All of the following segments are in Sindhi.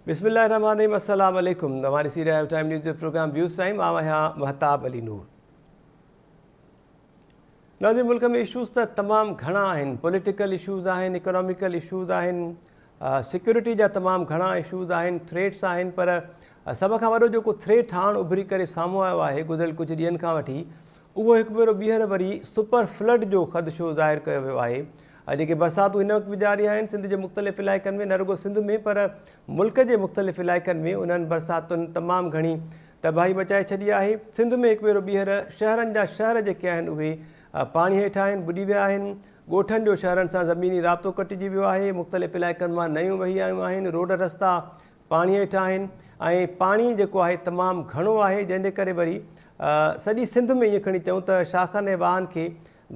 بسم الله الرحمن الرحيم السلام عليڪم اوهان ڏسي رهيا آهيو ٽائيم نيوز جو پروگرام ويوز ٽائيم آئون آهيان مهتاب علي نور ناظرين ملڪ ۾ اشوز ته تمام گهڻا آهن پوليٽيڪل اشوز آهن اڪناميڪل اشوز آهن سيڪيورٽي جا تمام گهڻا اشوز آهن ٿريٽس آهن پر سڀ کان وڏو جيڪو ٿريٽ هاڻ اڀري ڪري سامهون آيو آهي گذريل ڪجهه ڏينهن کان وٺي اهو هڪ ڀيرو ٻيهر وري سپر فلڊ جو خدشو ظاهر ڪيو ويو آهي جيڪي برساتون هن وقت به جاري آهن سنڌ جي مختلف علائقن ۾ نه رڳو سنڌ ۾ پر ملڪ جي مختلف علائقن ۾ انهن برساتن تمام گهڻي تباهي مچائي ڇڏي آهي. سنڌ ۾ هڪ ڀيرو ٻيهر شهرن جا شهر جيڪي آهن اهي پاڻي هيٺ آهن، ٻڏي ويا آهن. ڳوٺن جو شهرن سان زميني رابطو ڪٽجي ويو آهي. مختلف علائقن مان نيون وهي آيون آهن، روڊ رستا پاڻي هيٺ آهن ۽ پاڻي جيڪو آهي تمام گهڻو آهي جنهن جي ڪري وري سڄي سنڌ ۾ ائين کڻي چئون ته شاخن ۽ واهن کي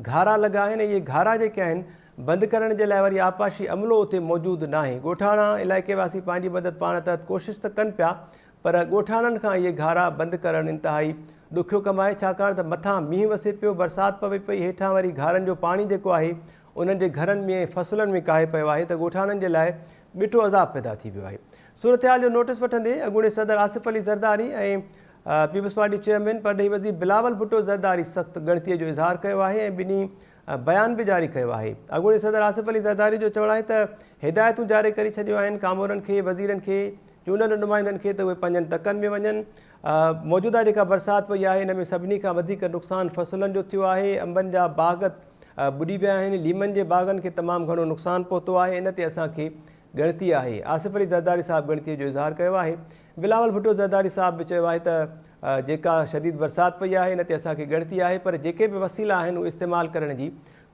گهارا لڳا آهن ۽ اهي گهارا جيڪي آهن بند ڪرڻ جي لاء وري آبپاشي عملو اتي موجود ناهي. ڳوٺاڻا علائقي واسي پنهنجي مدد پاڻ تحت ڪوشش ته ڪن پيا پر ڳوٺاڻن کان اهي گهارا بند ڪرڻ انتهائي ڏکيو ڪم آهي ڇاڪاڻ ته مٿان مينهن وسي پيو، برسات پوي پئي، هيٺان وري گهارن جو پاڻي جيڪو آهي انهن جي گهرن ۾ ۽ فصلن ۾ ڪاهي پيو آهي ته ڳوٺاڻن جي لاء ٻٽو عذاب پيدا ٿي ويو آهي. صورتحال جو نوٽيس وٺندي اڳوڻي صدر Asif Ali Zardari ۽ peoples party chairman پرڏيهي وزير بلاول ڀٽو زرداري سخت ڳڻتي جو اظهار ڪيو آهي ۽ ٻنهي بيان به جاري ڪيو آهي. اڳوڻي صدر آصف علي زرداري جو چوڻ آهي ته هدايتون جاري ڪري ڇڏيون آهن ڪامورن کي، وزيرن کي، چونڊيل نمائندن کي ته اهي پنهنجن تڪن ۾ وڃن. موجوده جيڪا برسات پئي آهي ان ۾ سڀني کان وڌيڪ نقصان فصلن جو ٿيو آهي، انبن جا باغ ٻڏي ويا آهن، ليمن جي باغن کي تمام گهڻو نقصان پهتو آهي، ان تي اسان کي ڳڻتي آهي. آصف علي زرداري صاحب ڳڻتي جو اظهار ڪيو آهي. بلاول ڀٽو زرداري صاحب به چيو آهي ته جيڪا شديد برسات پئي آهي ان تي اسان کي ڳڻتي آهي پر جيڪي به وسيلا آهن اهي استعمال ڪرڻ جي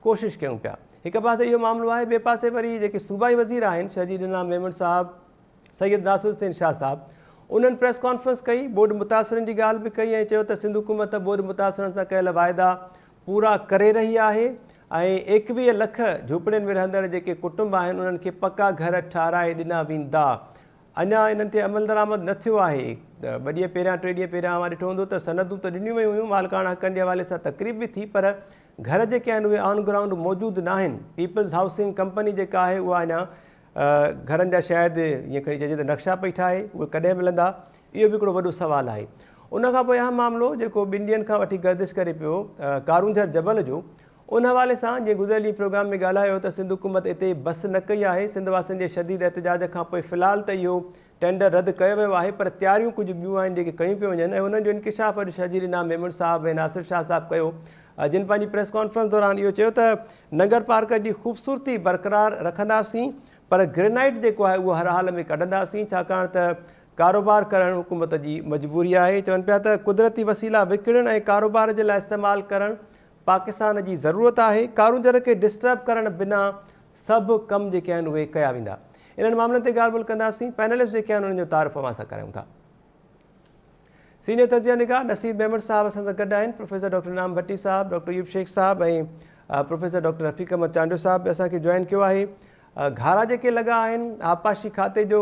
ڪوشش ڪيون پيا. هڪ پاسي اهو معاملو آهي ٻئي پاسي وري جيڪي صوبائي وزير آهن شرجيل انعام ميمڻ صاحب، سيد ناصر حسين شاهه صاحب انهن پريس ڪانفرنس ڪئي، ٻوڏ متاثرن جي ڳالهه به ڪئي ۽ چيو ته سنڌ حڪومت ٻوڏ متاثرن سان ڪيل واعدا پورا ڪري رهي آهي ۽ 21 لک جهوپڙين ۾ رهندڙ جيڪي ڪٽنب آهن انهن کي پڪا گهر ٺهرائي ڏنا ويندا. اڃا انهن تي عملدرآمد نه ٿيو آهي. ٻه ڏينهن پهريان ٽي ڏينهن پهريان اوهان ڏٺو هوندو ته سندون ته ڏنيون ويون هيون، مالڪاڻا حقن جي حوالي سان تقريب به ٿي پر گهر جيڪي آهن اهي آن گرائونڊ موجود ناهن. پيپلز هائوسنگ ڪمپني جيڪا آهي اها اڃا گهرن جا شايد ائين کڻي چئجي ته نقشا پئي ٺاهي، اهي ڪڏهن ملندا اهو به هڪڙو وڏو سوال آهي. ان کان پوء اهم معاملو جيڪو ٻن ڏينهن کان وٺي گردش ڪري پيو ڪارونجهر جبل جو ان حوالي سان جيئن گذريل ڏينهن پروگرام ۾ ڳالهايو ته سنڌ حڪومت اتي بس نه ڪئي آهي، سنڌ واسين جي شديد احتجاج کان پوء في الحال ته اهو ٽينڊر رد ڪيو ويو آهي پر تياريون ڪجهه ٻيون آهن جيڪي ڪيون پيون وڃن ۽ انهن جو انڪشاف اڄ شرجيل انعام ميمڻ صاحب ۽ ناصر شاهه صاحب ڪيو جن پنهنجي پريس ڪانفرنس دوران اهو چيو ته ننگر پارڪر جي خوبصورتي برقرار رکنداسين پر گرينائيٽ جيڪو آهي اهو هر حال ۾ ڪڍنداسين ڇاڪاڻ ته ڪاروبار ڪرڻ حڪومت جي مجبوري آهي چون پيا ته قدرتي وسيلا وڪڻڻ ۽ ڪاروبار جي لاء استعمال ڪرڻ پاڪستان جي ضرورت آهي، ڪارونجهر کي ڊسٽرب ڪرڻ بنا سڀ ڪم جيڪي آهن اهي ڪيا ويندا. انهن معاملن تي ڳالهه ٻولهه ڪنداسين، پينلسٽ جيڪي آهن انهن جو تعارف اوهان سان ڪرايون ٿا. سينيئر تجزيه نگار نصير ميمڻ صاحب اسان سان گڏ آهن، پروفيسر ڊاڪٽر انعام ڀٽي صاحب، ڊاڪٽر ايوب شيخ صاحب ۽ پروفيسر ڊاڪٽر رفيق احمد چانڊيو صاحب به اسان کي جوائن ڪيو آهي. گهارا جيڪي لڳا آهن، آبپاشي کاتي جو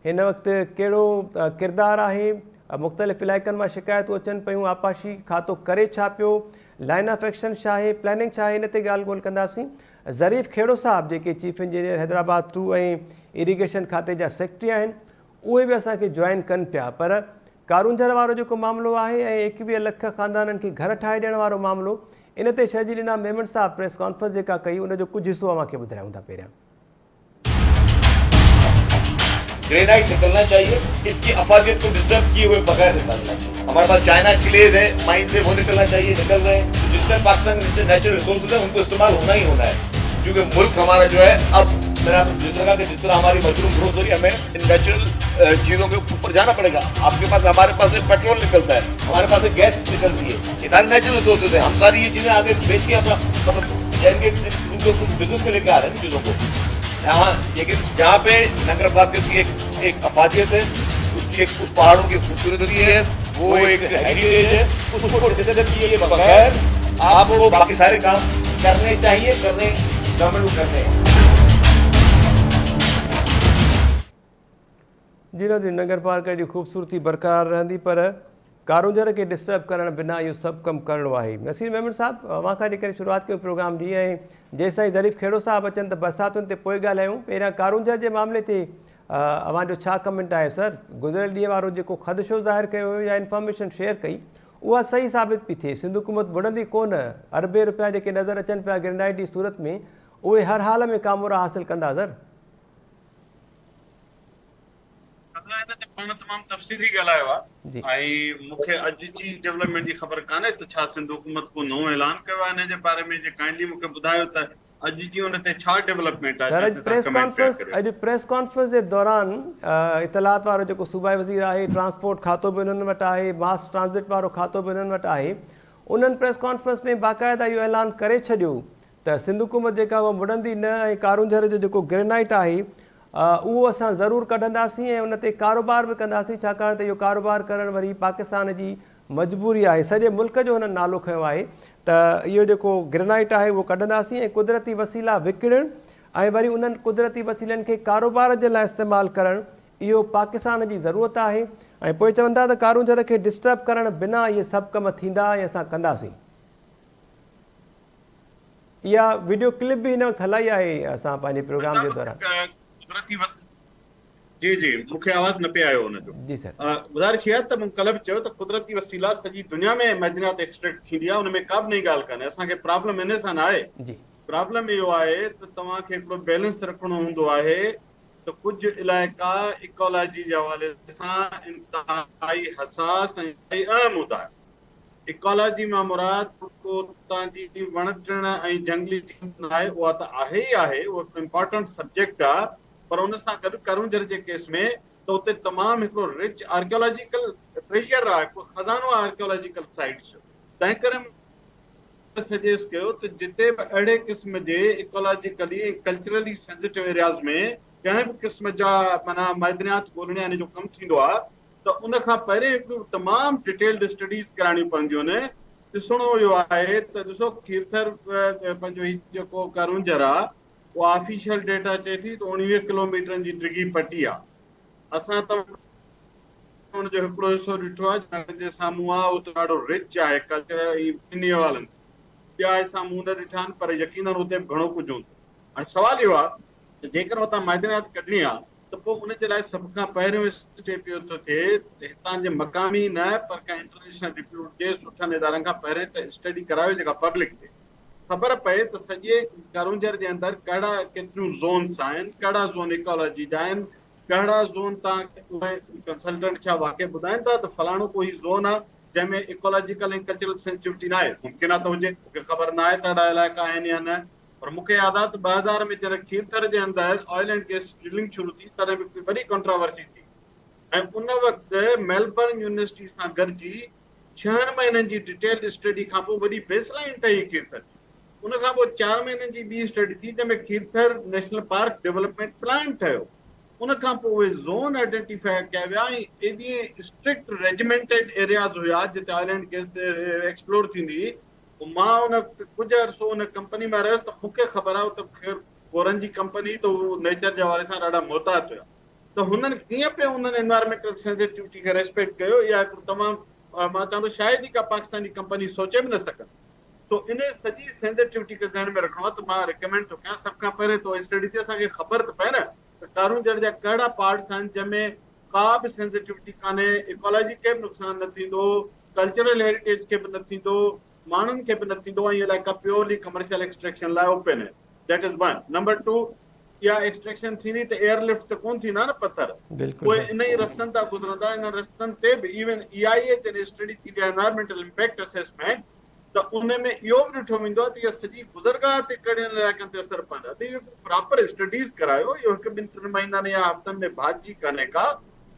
هن وقت ڪهڙو ڪردار آهي، مختلف علائقن مان شڪايتون اچن پيون، آبپاشي کاتو ڪري ڇا پيو، لائن آف ايڪشن ڇا آهي، پلاننگ ڇا آهي، ان تي ڳالهه ٻولهه ڪنداسين. ظريف کهڙو صاحب جيڪي chief engineer Hyderabad two ۽ irrigation کاتي جا سيڪريٽري آهن، اهي به اسان کي جوائن ڪن پيا پر ڪارونجهر وارو جيڪو معاملو آهي ۽ 21 لک خاندانن کي گهر ٺاهي ڏيڻ وارو معاملو ان تي شهجيل انعام ميمڻ صاحب پريس ڪانفرنس جيڪا ڪئي ان جو ڪجهه حصو اوهان کي ٻڌرايون ٿا پهريان. گرينائٹ نکلنا چاهيي اس ڪي افاديت کو ڊسٽرب ڪيي هوئي بغير نکالنا چاهيي هماري پاس چائنا ڪليز هي مائن سي وو نکلنا چاهيي نکل رهي هين جتني پاڪستان ڪي نيچي نيچرل ريسورسز هين ان کو استعمال هونا هي هونا هي کيونڪه ملڪ همارا جو هي اب مين آپ جس طرح ڪه جس طرح هماري مشروم گروٿ هو رهي هي همي ان نيچرل چيزون ڪي اوپر جانا پڙي گا آپ ڪي پاس هماري پاس پيٽرول نکلتا هي هماري پاس گيس نکلتي هي يي ساري نيچرل ريسورسز هي هم ساري يي چيزين آگي بيچ ڪي اپنا مطلب جن ڪي ان ڪو بزنس ۾ ليڪر آ رهي هين چيزون ڪو يهان ليڪن جهان پي ننگر پارڪر ڪي ايڪ ايڪ افاديت هي اس ڪي ايڪ اس پهاڙون ڪي خوبصورتي هي وو ايڪ هيريٽيج هي اس ڪو ڊسٽرب ڪيي بغير آپ ڪو باقي ساري ڪام ڪرني چاهيي ڪرني گورنمينٽ ڪو ڪرني هي. جي ناظرين ننگر پارڪر جي خوبصورتي برقرار رهندي پر ڪارونجهر کي ڊسٽرب ڪرڻ بنا اهو سڀ ڪم ڪرڻو آهي. نصير ميمڻ صاحب اوهان کان جيڪڏهن شروعات ڪيون پروگرام جي ۽ جيستائين ظريف کهڙو صاحب اچن ته برساتن تي پوء ڳالهايون پهريان ڪارونجهر جي معاملي تي اوهان جو ڇا ڪمينٽ آهي سر؟ گذريل ڏينهن وارو جيڪو خدشو ظاهر ڪيو ويو يا انفارميشن شيئر ڪئي اها صحيح ثابت پئي ٿئي. سنڌ حڪومت ٻڏندي ڪو نه. اربين رپيا جيڪي نظر اچن پيا گرينائيٽ جي صورت ۾ اهي هر حال ۾ ڪامورا حاصل ڪندا سر. قبلا ان تي پاڻ تمام تفصيلي ڳالهايو آهي ۽ مون کي اڄ جي ڊولپمينٽ جي خبر ڪانهي ته ڇا سنڌ حڪومت ڪو نئون اعلان ڪيو آهي ان جي باري ۾ جي ڪائنڊلي مون کي ٻڌايو ته اڄ جي ان تي ڇا ڊولپمينٽ آهي سر اڄ پريس ڪانفرنس اڄ پريس ڪانفرنس جي دوران اطلاعات وارو جيڪو صوبائي وزير آهي ٽرانسپورٽ کاتو به انهن وٽ آهي ماس ٽرانزٽ وارو کاتو به انهن وٽ آهي انهن پريس ڪانفرنس ۾ باقاعده اهو اعلان ڪري ڇڏيو ته سنڌ حڪومت جيڪا اها مڙندي نه ۽ ڪارونجهر جو جيڪو گرينائيٽ آهي اهو اسان ضرور ڪڍنداسين ۽ ان تي ڪاروبار به ڪنداسين ڇاڪاڻ ته اهو ڪاروبار ڪرڻ وري پاڪستان جي مجبوري آهي سڄي ملڪ جو هنن نالو کنيو آهي ته اهو جيڪو گرينائيٽ آهي اهو ڪڍنداسين ۽ قدرتي وسيلا وڪڻڻ ۽ وري انهن قدرتي وسيلن کي ڪاروبار جي لاء استعمال ڪرڻ اهو پاڪستان جي ضرورت آهي ۽ پوء چون ٿا ته ڪارونجهر کي ڊسٽرب ڪرڻ بنا اهي سڀ ڪم ٿيندا ۽ اسان ڪنداسين. اها وڊيو ڪلپ به هن وقت هلائي آهي اسان پنهنجي پروگرام جي دوران. قدرتي وس جي جي مون کي آواز نه پئي آيو ان جو. جي سر. گذارش اها ته مون ڪلهه به چيو ته قدرتي وسيلا سڄي دنيا ۾ معدنيات ايڪسٽريڪٽ ٿيندي آهي ان ۾ ڪا به نئين ڳالهه ڪانهي اسان کي پرابلم ان سان نه آهي جي پرابلم اهو آهي ته توهان کي هڪڙو بيلنس رکڻو هوندو آهي ته ڪجهه علائقا ايڪالاجي جي حوالي سان انتهائي حساس ۽ اهم هوندا آهن ايڪالاجي مان مراد رڳو اتان جي وڻ ٽڻ ۽ جهنگلي جيوت ناهي، اها ته آهي ئي آهي، اهو هڪ امپارٽنٽ سبجيڪٽ آ، پر ان سان گڏ ڪارونجهر جي ڪيس ۾ ته اتي تمام هڪڙو رچ آرڪيالاجيڪل ٽريجر آ، هڪڙو خزانو آ آرڪيالاجيڪل سائيٽس جو، تنهن ڪري مون سجيسٽ ڪيو ته جتي به اهڙي قسم جي ايڪالاجيڪلي ۽ ڪلچرلي سينسيٽو ايرياز ۾ ڪنهن به قسم جا معنيٰ معدنيات ڳولڻ يا ان جو ڪم ٿيندو آ ته ان کان پهرين هڪڙيون تمام ڊيٽيلڊ اسٽڊيز ڪرائڻيون پونديون آهن. ڏسڻو اهو آهي ته ڏسو کيرٿر پنهنجو هي جيڪو ڪارونجهر آ اها آفيشل ڊيٽا چئي ٿي ته 19 ڪلوميٽرن جي ڊگهي پٽي آ. اسان ته ان جو هڪڙو حصو ڏٺو آ جيڪو جي سامهون آ اهو ته ڏاڍو رچ آهي ڪلچرل ۽ ٻنهي حوالن سان. ٻيا حصا مون نه ڏٺا آهن پر يقينن اتي به گهڻو ڪجهه هوندو. هاڻي سوال اهو آ ته جيڪڏهن اتان معدنيات ڪڍڻي آ ته پوء ان جي لاء سڀ کان پهريون اسٽيپ اهو ٿو ٿئي ته هتان جي مقامي نه پر ڪنهن انٽرنيشنل ريپيوٽ جي سٺن ادارن کان پهرين ته اسٽڊي ڪرايو جيڪا پبلڪ ٿئي خبر پئي ته سڄي ڪارونجهر جي اندر ڪهڙا ڪيتريون زونس آهن ڪهڙا زون ايڪالاجي جا آهن ڪهڙا زون تان اهي ڪنسلٽنٽ ڇا واقعي ٻڌائين ٿا ته فلاڻو ڪو هي زون آهي جنهن ۾ ايڪالاجيڪل ۽ ڪلچرل سينسٽيوٽي ناهي ممڪن آهي ته هجي مون کي خبر ناهي ته اهڙا علائقا آهن يا نه پر مون کي ياد آهي ته 2000 ۾ جڏهن کيرٿر جي اندر آئل اينڊ گئس ڊرلنگ شروع ٿي تڏهن به هڪڙي وڏي ڪنٽراورسي ٿي ۽ ان وقت ميلبرن يونيورسٽي سان گڏجي ڇهن مهينن جي ڊيٽيلڊ اسٽڊي کانپوء وڏي بيس لائين ٺهي کيرٿر جي. ان کانپوء چار مهينن جي ٻي اسٽڊي ٿي جنهن ۾ Kirthar national park development plan ٺهيو. ان کانپوء اهي زون آئيڊنٽيفاء ڪيا ويا ۽ ايڏي اسٽرڪٽ ريجمينٽيڊ ايرياز هيا جتي آئل اينڊ گئس ايڪسپلور ٿيندي هئي پوء مان ان وقت ڪجهه عرصو ان ڪمپني ۾ رهيس ته مون کي خبر آهي ته خير گورن جي ڪمپني ته هو نيچر جي حوالي سان ڏاڍا محتاط هيا ته هنن ڪيئن پئي انهن انوائرمينٽل سينسيٽيوٽي کي ريسپيڪٽ ڪيو اها هڪڙو تمام مان چوان ٿو شايد ئي ڪا پاڪستاني ڪمپني سوچي به نه سگهندي سو انهي سڄي سينسيٽيوٽي کي ذهن ۾ رکڻو آهي ته مان ريڪمينڊ ٿو ڪيان سڀ کان پهرين ته اسٽڊي ٿئي اسان کي خبر ته پئي نه ته ڪارونجهر جا ڪهڙا پارٽس آهن جنهن ۾ ڪا به سينسيٽيوٽي ڪانهي، ايڪالاجي کي به نقصان نه ٿيندو، ڪلچرل هيريٽيج کي به نه ٿيندو، ماڻهن کي به نه ٿيندو ۽ علائقا پيورلي ڪمرشل ايڪسٽريڪشن لاء اوپن آهن. That is one. Number two اها ايڪسٽريڪشن ٿيندي ته ايئر لفٽ ته ڪونه ٿيندا نه پٿر، اهي انهي رستن تان گذرندا، انهن رستن تي به ايون اي آء اي جڏهن اسٽڊي ٿيندي آهي انوائرمينٽل امپيڪٽ اسيسمينٽ ته ان ۾ اهو به ڏٺو ويندو آهي ته اها سڄي گذرگاهه تي ڪهڙين علائقن تي اثر پوندا ته اهو هڪ پراپر اسٽڊيز ڪرايو اهو هڪ ٻن ٽن مهينن يا هفتن ۾ ڀاڄجي ڪانهي ڪا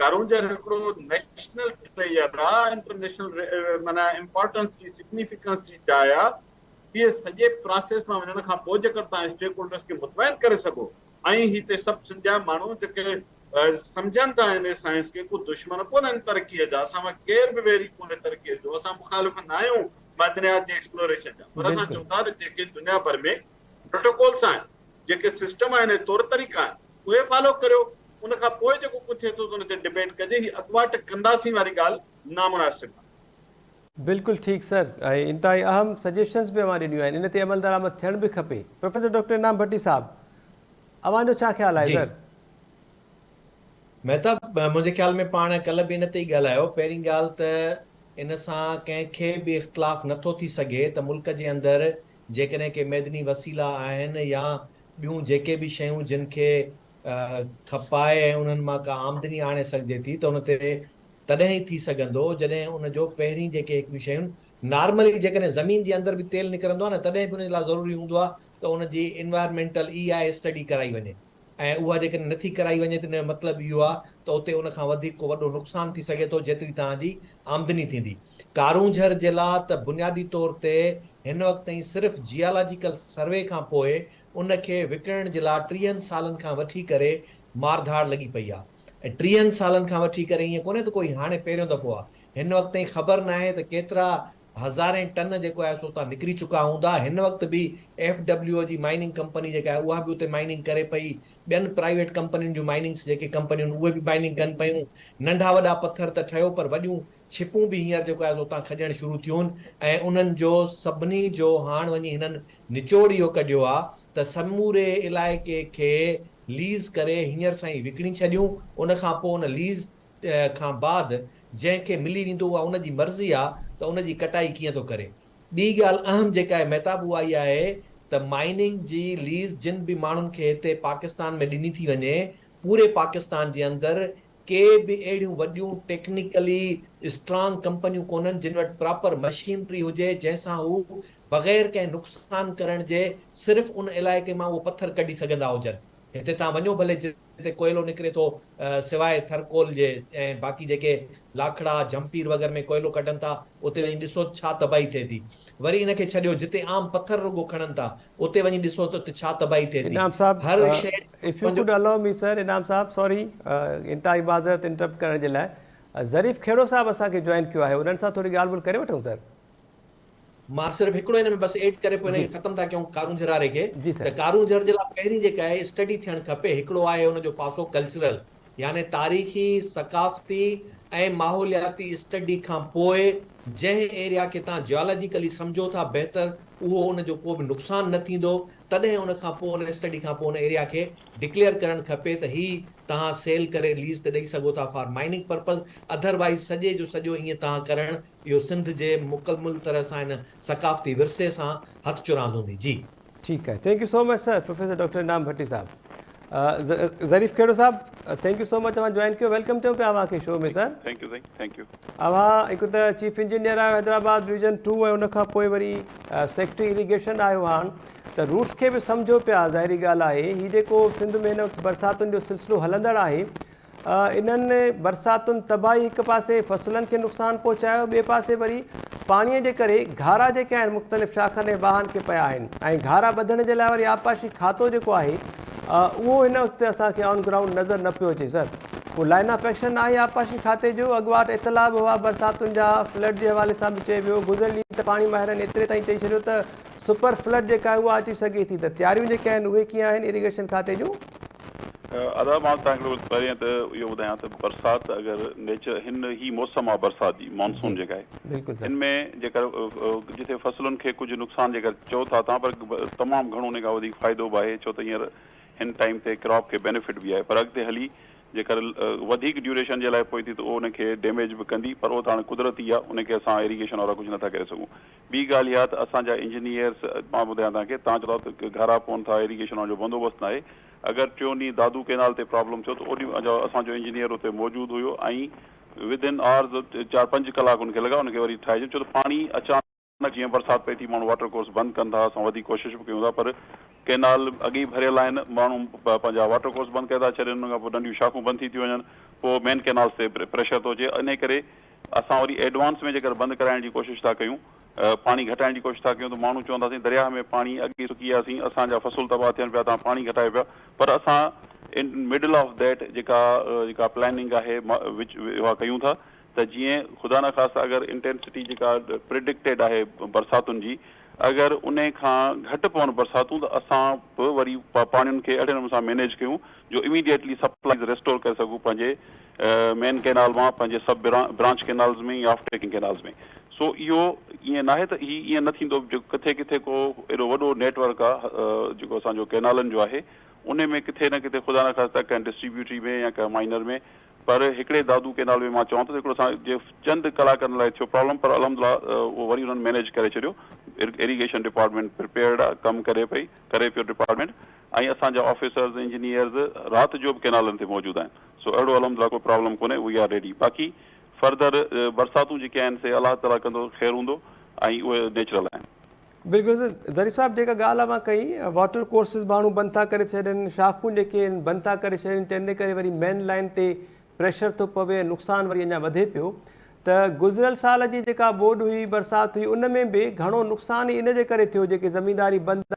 ڪارونجهر هڪڙو نيشنل ٽريجر آهي انٽرنيشنل معنيٰ امپارٽنس جي سگنيفڪنس جي جاء آهي اهي سڄي پراسيس مان وڃڻ کان پوء جيڪر توهان اسٽيڪ هولڊرس کي مطمئن ڪري سگهو ۽ هتي سڀ سنڌ جا ماڻهو جيڪي سمجهن ٿا ان سائنس کي ڪو دشمن ڪونهن ترقيء جا اسان مان ڪير به ويري ڪونهي ترقيء جو اسان مخالف ناهيون معدنيات جي ايڪسپلوريشن جا پر اسان چئون ٿا ته جيڪي دنيا ڀر ۾ پروٽوڪولس آهن جيڪي سسٽم آهن ۽ طور طريقا آهن اهي فالو ڪريو ان کان پوء جيڪو ڪجهه ٿئي ٿو ته ان تي ڊبيٽ ڪجي هي اڳواٽ ڪنداسين واري ڳالهه نامناسب آهي. بلڪل ٺيڪ سر ۽ انتهائي اهم سجيشنس به اوهان ڏنيون آهن ان تي عملدرآمد ٿيڻ به کپي. پروفيسر ڊاڪٽر انعام ڀٽي صاحب اوهان جو ڇا خيال آهي جي سر؟ مهتاب، منهنجي خيال ۾ پاڻ ڪلهه به ان تي ئي ڳالهايو. پهرين ڳالهه ته ان سان ڪنهن کي به اختلاف نه ٿو ٿي سگهي ته ملڪ جي اندر جيڪڏهن ڪي معدني وسيلا آهن يا ٻيون جيڪي به شيون جن کي کپائي ۽ انهن مان ڪا آمدني آڻي سگهجي ٿي ته ان تي تڏهن ئي ٿي سگهندو جڏهن ان جو پهرين جيڪي هڪڙيون شيون نارملي جيڪڏهن زمين جي اندر به تيل نڪرندو آهي نه تڏهن به ان جي لاء ضروري هوندو آهي ته ان جي انوائرمينٽل اي آء اسٽڊي ڪرائي وڃي. ۽ اها جيڪڏهن نٿي ڪرائي وڃي ته ان جو مطلب اهو آهي ته اتي ان کان وڌيڪ ڪو وڏو نقصان ٿي سگهي ٿو جيتري توهان جي آمدني ٿيندي. ڪارونجهر جي لا ته بنيادي طور تي هن وقت تائين صرف جيالاجيڪل سروي کان پوء ان کي وڪڻڻ جي لا ٽيهن سالن کان وٺي ڪري مارڌاڙ لڳي پئي آهي ۽ ٽيهن سالن کان وٺي ڪري ائين ڪونهي ته ڪوئي هاڻي پهريون دفعو آهي هن وقت تائين خبر ناهي ته ڪيترا هزارين ٽن جيڪو آهي سو اتان نڪري چڪا هوندا. هن وقت به ايف ڊبليو او جي مائننگ ڪمپني جيڪا آهي اها به اتي مائننگ ڪري پئي. ٻين پرائيويٽ ڪمپنين جون مائننگس جيڪي ڪمپنيون آهن اهي به مائننگ ڪن پيون. ننڍا وڏا پٿر ته ٺهيو پر وڏيون ڇپون به هينئر جيڪو آهي سو اتان کڄڻ شروع ٿيون آهن ۽ انهن جو سڀني جو هاڻ وڃي هنن نچوڙ اهو ڪڍيو آهي ته سموري علائقي کي ليز ڪري هينئر سان ئي وڪڻي ڇڏيون ان کان پوء ان ليز کان بعد جنهن کي ملي ويندو اها ان جي مرضي آ ته ان جي ڪٽائي ڪيئن ٿو ڪري. ٻي ڳالهه اهم جيڪا آهي مهتاب اها اها آهي ته مائننگ جي ليز جن به ماڻهن کي هتي پاڪستان ۾ ڏني ٿي وڃي پوري پاڪستان جي اندر ڪي به اهڙيون وڏيون ٽيڪنيڪلي اسٽرانگ ڪمپنيون ڪونهن جن وٽ پراپر مشينري هجي جنهن سان هو بغير ڪنهن نقصان ڪرڻ جي صرف ان علائقي مان اهو پٿر ڪڍي سگهندا هجن. هتي توهان وڃو ڀلي جتي ڪوئلو نڪري ٿو سواء ٿرڪول جي ۽ باقي جيڪي لاکڙا، جهمپير وغيره ۾ ڪوئلو ڪڍن ٿا اتي وڃي ڏسو ته ڇا تباهي ٿئي ٿي. وري ان کي ڇڏيو جتي عام پٿر رڳو کڻن ٿا اتي وڃي ڏسو ته اتي ڇا تباهي ٿئي ٿي. انعام صاحب هر شيء if you پنهنجو. Could allow me sir Inam صاحب سوري انتهائي معذرت انٽرپٽ ڪرڻ جي لاء ظريف کهڙو صاحب اسان کي جوائن ڪيو آهي انهن سان ٿوري ڳالهه ٻولهه ڪري وٺون سر. مان صرف هڪڙو هن ۾ بس ايڊ ڪري پوء هن کي ختم ٿا ڪيون ڪارونجهر واري کي جي سر. ته ڪارونجهر جي لاء پهرين جيڪا آهي اسٽڊي ٿيڻ کپي هڪڙو آهي ان جو پاسو ڪلچرل يعني تاريخي ثقافتي ۽ ماحولياتي اسٽڊي کان پوء جنهن ايريا کي توهان جيالاجيڪلي سمجهو ٿا بهتر اهو ان جو ڪو به نقصان نه ٿيندو تڏهن ان کان پوء ان اسٽڊي کان پوء ان ايريا کي ڊڪليئر ڪرڻ کپي ته هي توهان سيل ڪري ليز تي ڏئي سگهو ٿا فار مائننگ پرپز اڌروائيز سڄي جو سڄو ائين توهان ڪرڻ اهو سنڌ جي مڪمل طرح سان ان ثقافتي ورثي سان هٿ چراند هوندي. جي. ٺيڪ آهي thank you so much sir professor doctor Inam Bhatti صاحب ظريف کهڙو صاحب thank you so much اوهان جوائن ڪيو welcome چئون پيا اوهان کي شو ۾ سر. Thank you سائين thank you. اوهان هڪ ته چيف انجنيئر آهيو حيدرآباد ڊويزن ٽو ۽ ان کان پوء وري سيڪريٽري اريگيشن آهيو هاڻ ته روٽس کي به سمجهو پيا ظاهري ڳالهه آهي هي جيڪو سنڌ ۾ هن وقت برساتن جو سلسلو هلندڙ آهي انهن برساتن تباهي هڪ پاسي فصلن کي نقصان پهچايو ٻئي پاسي وري پاڻي جي ڪري گهارا جيڪي آهن مختلف شاخن ۽ واهن کي پيا آهن ۽ گهارا ٻڌڻ جي لاء وري آبپاشي کاتو جيڪو آهي اهو هن وقت اسان کي آن گرائونڊ نظر نه پيو اچي سر ڪو لائن آف ايڪشن آهي آبپاشي کاتي جو اڳواٽ اطلاع به هئا برساتن جا فلڊ جي حوالي سان به چيو ويو گذريل ڏينهن ته پاڻي ماهرن ايتري تائين چئي ڇڏيو ته سپر فلڊ جيڪا آهي اها اچي سگهي ٿي ته تياريون جيڪي آهن اهي ڪيئن آهن اريگيشن کاتي جون. ادا مان توهان کي پهرين ته اهو ٻڌايان ته برسات اگر نيچر هن هي موسم آ برسات جي مانسون جيڪا آهي هن ۾ جيڪر جتي فصلن کي ڪجهه نقصان جيڪر چئو ٿا توهان پر تمام گهڻو ان کان وڌيڪ فائدو به آهي ڇو ته هينئر هن ٽائيم تي ڪراپ کي بينيفٽ به آهي پر اڳتي هلي جيڪر وڌيڪ ڊيوريشن جي لاء پوي ٿي ته اهو ان کي ڊيميج به ڪندي پر اهو ته هاڻي قدرتي آ ان کي اسان ايريگيشن وارا ڪجهه نٿا ڪري سگهون ٻي ڳالهه اها ته اسان جا انجنيئرس، مان ٻڌايان توهان کي، توهان چئو ٿا ته گهارا پون ٿا، ايريگيشن وارن جو بندوبست ناهي، اگر ٽيون ڏينهن دادو ڪئنال تي پرابلم ٿيو ته اوڏي اسان جو انجنيئر اتي موجود هيو ۽ ود ان آورز چار پنج ڪلاڪ ان کي لڳا ان کي وري ٺاهي ڇڏيو ڇو ته پاڻي اچانڪ جيئن برسات پئي ٿي ماڻهو واٽر ڪورس بند ڪن ٿا اسان وڌيڪ ڪوشش به ڪيون ٿا پر ڪئنال اڳي ئي ڀريل آهن ماڻهو پنهنجا واٽر ڪورس بند ڪري ٿا ڇڏين ان کان پوء ننڍيون شاخون بند ٿي ٿيون وڃن پوء مين ڪئنالز تي پريشر ٿو اچي انهي ڪري اسان وري ايڊوانس ۾ جيڪر بند ڪرائڻ جي ڪوشش ٿا ڪيون، پاڻي گهٽائڻ جي ڪوشش ٿا ڪيون ته ماڻهو چوندا سائين درياهه ۾ پاڻي اڳ ئي سڪي وياسين، اسان جا فصل تباهه ٿين پيا، توهان پاڻي گهٽايو پيا، پر اسان ان مڊل آف that جيڪا جيڪا پلاننگ آهي وچ اها ڪيون ٿا ته جيئن خدا نخواسته اگر انٽينسٽي جيڪا پرڊڪٽيڊ آهي برساتن جي اگر انهي کان گهٽ پون برساتون ته اسان به وري پاڻين کي اهڙي نموني سان مينيج ڪيون جو اميڊيٽلي سپلائيز ريسٽور ڪري سگهون پنهنجي مين ڪئنال مان پنهنجي سب برانچ ڪئنالز ۾ يا آف ٽيڪنگ ڪئنالز ۾ سو اهو ائين ناهي ته هي ائين نه ٿيندو جو ڪٿي ڪٿي ڪو ايڏو وڏو نيٽ ورڪ آ جيڪو اسان جو ڪئنالن جو آهي انهي ۾ ڪٿي نه ڪٿي خدا نخواسته ڪنهن ڊسٽريبيوٽري ۾ يا ڪنهن مائنر ۾ پر هڪڙي دادو ڪينال ۾ مان چوان ٿو ته هڪڙو اسان جي چند ڪلاڪن لاء ٿيو پرابلم پر الحمدلله اهو وري انهن مينيج ڪري ڇڏيو ايريگيشن ڊپارٽمينٽ پرپيئرڊ آ ڪم ڪري پئي ڪري پيو ڊپارٽمينٽ ۽ اسان جا آفيسرز انجنيئرز رات جو به ڪينالن تي موجود آهن سو اهڙو الحمدلله ڪو پرابلم ڪونهي وي آر ريڊي باقي فردر برساتون جيڪي آهن سي الله تعالي ڪندو خير هوندو ۽ اهي نيچرل آهن. بلڪل سر ظريف صاحب جيڪا ڳالهه اوهان ڪئي واٽر ڪورسز ماڻهو بند ٿا ڪري ڇڏين شاخون جيڪي آهن بند ٿا ڪري ڇڏين تنهن جي ڪري وري مين لائين تي پريشر ٿو پوي ۽ نقصان وري اڃا وڌي پيو ته گذريل سال جي جيڪا ٻوڏ هئي برسات هئي ان ۾ به گهڻو نقصان ئي ان جي ڪري ٿيو جيڪي زمينداري بند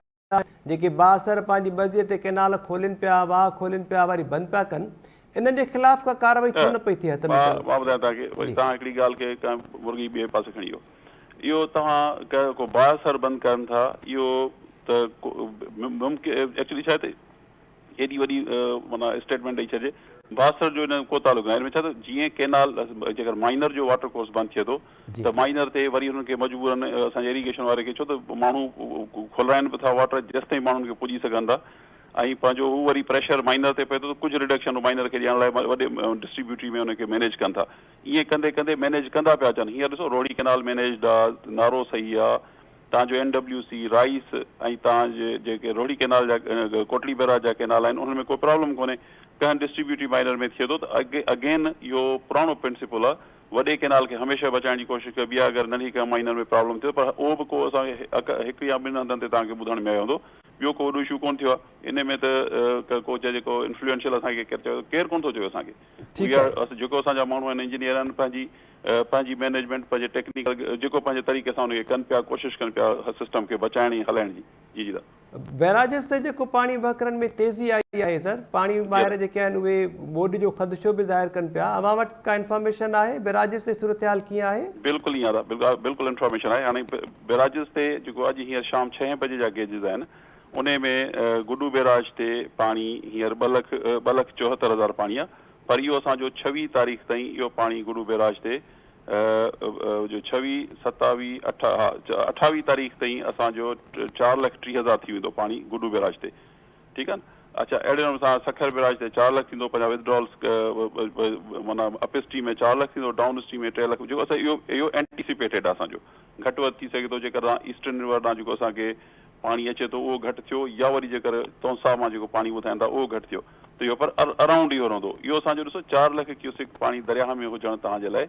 جيڪي بااثر پنهنجي مرضي تي ڪئنال کولين پيا، واهه کولين پيا وري بند پيا ڪن، انهن جي خلاف ڪا ڪارروائي ڇو نه پئي ٿئي هٿ ۾ مان مان ٻڌايان توهان کي وري توهان هڪڙي ڳالهه کي ڪنهن مرغي ٻئي پاسي کڻي ويو اهو توهان ڪو بااثر بند ڪرن ٿا اهو ته ممڪن ايڪچولي ڇا آهي ته ايڏي وڏي معنيٰ اسٽيٽمينٽ ڏئي ڇڏجي بااثر جو ان ۾ ڪو تعلق ناهي ان ۾ ڇا ته جيئن ڪينال جيڪر مائنر جو واٽر ڪورس بند ٿئي ٿو ته مائنر تي وري انهن کي مجبورن اسان جي ايريگيشن واري کي ڇو ته ماڻهو کولرائن به ٿا واٽر جيستائين ماڻهن کي پڄي سگهن ٿا ۽ پنهنجو هو وري پريشر مائنر تي پئي ٿو ته ڪجهه رڊڪشن مائنر کي ڏيڻ لاء وڏي ڊسٽريبيوٽري ۾ ان کي مينيج ڪن ٿا ائين ڪندي ڪندي مينيج ڪندا پيا اچن هينئر ڏسو روهڙي ڪينال مينيجڊ آ نارو صحيح آ تان جو اين ڊبليو سي رائيس ۽ تان جي جيڪي روهڙي ڪينال جا ڪوٽڙي بئراج جا ڪينال آهن انهن ۾ ڪو پرابلم ڪونهي ڪنهن ڊسٽريبيوٽري مائنر ۾ ٿئي ٿو ته اگين اهو پراڻو پرنسپل آهي وڏي ڪينال کي هميشه بچائڻ جي ڪوشش ڪبي آهي اگر ننڍي ڪنهن مائنر ۾ پرابلم ٿئي ٿو پر اهو به ڪو اسان کي هڪ يا ٻن هنڌن تي توهان کي ٻڌڻ ۾ آيو هوندو ٻيو ڪو وڏو اشو ڪونه ٿيو آهي انهي ۾ ته ڪو چئجي ڪو انفلوئنشل اسان کي ڪير چوي ڪير ڪونه ٿو چوي اسان کي ٺيڪ آهي. جيڪو اسان جا ماڻهو آهن انجنيئر آهن پنهنجي پنهنجي مينيجمينٽ پنهنجي ٽيڪنيڪل جيڪو پنهنجي طريقي سان ان کي ڪن پيا ڪوشش ڪن پيا سسٽم کي بچائڻ ۽ هلائڻ جي جي جي دا. بئراجز تي جيڪو پاڻي وهڪرن ۾ تيزي آئي آهي سر پاڻي ماهر جيڪي آهن اهي ٻوڏ جو خدشو به ظاهر ڪن پيا اوهان وٽ ڪا انفارميشن آهي بئراجز تي صورتحال ڪيئن آهي؟ بلڪل ائين ادا بلڪل انفارميشن آهي هاڻي بئراجز تي جيڪو اڄ هينئر شام ڇهين بجي جا گيجز آهن انهي ۾ گڊو بئراج تي پاڻي هينئر ٻه لک 2,74,000 پاڻي آهي پر اهو اسان جو ڇويهه تاريخ تائين اهو پاڻي گڊو بئراج تي جو ڇويهه، ستاويهه، اٺ ها اٺاويهه تاريخ تائين اسان جو 4,30,000 ٿي ويندو پاڻي گڊو بئراج تي ٺيڪ آهي نه اڇا اهڙي نموني سان سکر بئراج تي 4 لک ٿيندو پنهنجا ودڊرالس معنيٰ اپ اسٽريم ۾ 4 لک ٿيندو ڊائون اسٽريم ۾ 3 لک جيڪو اسان اهو اهو اينٽيسپيٽيڊ آهي اسان جو گهٽ وڌ ٿي سگهي ٿو جيڪر ايسٽرن ريور ڏانهن جيڪو اسان کي پاڻي اچي ٿو اهو گهٽ ٿيو يا وري جيڪر تونسا مان جيڪو پاڻي ٻڌائين ٿا اهو گهٽ ٿيو ته اهو پر اراونڊ اهو رهندو. اهو اسان جو ڏسو 4 لک ڪيوسڪ پاڻي درياهه ۾ هجڻ توهان جي لاء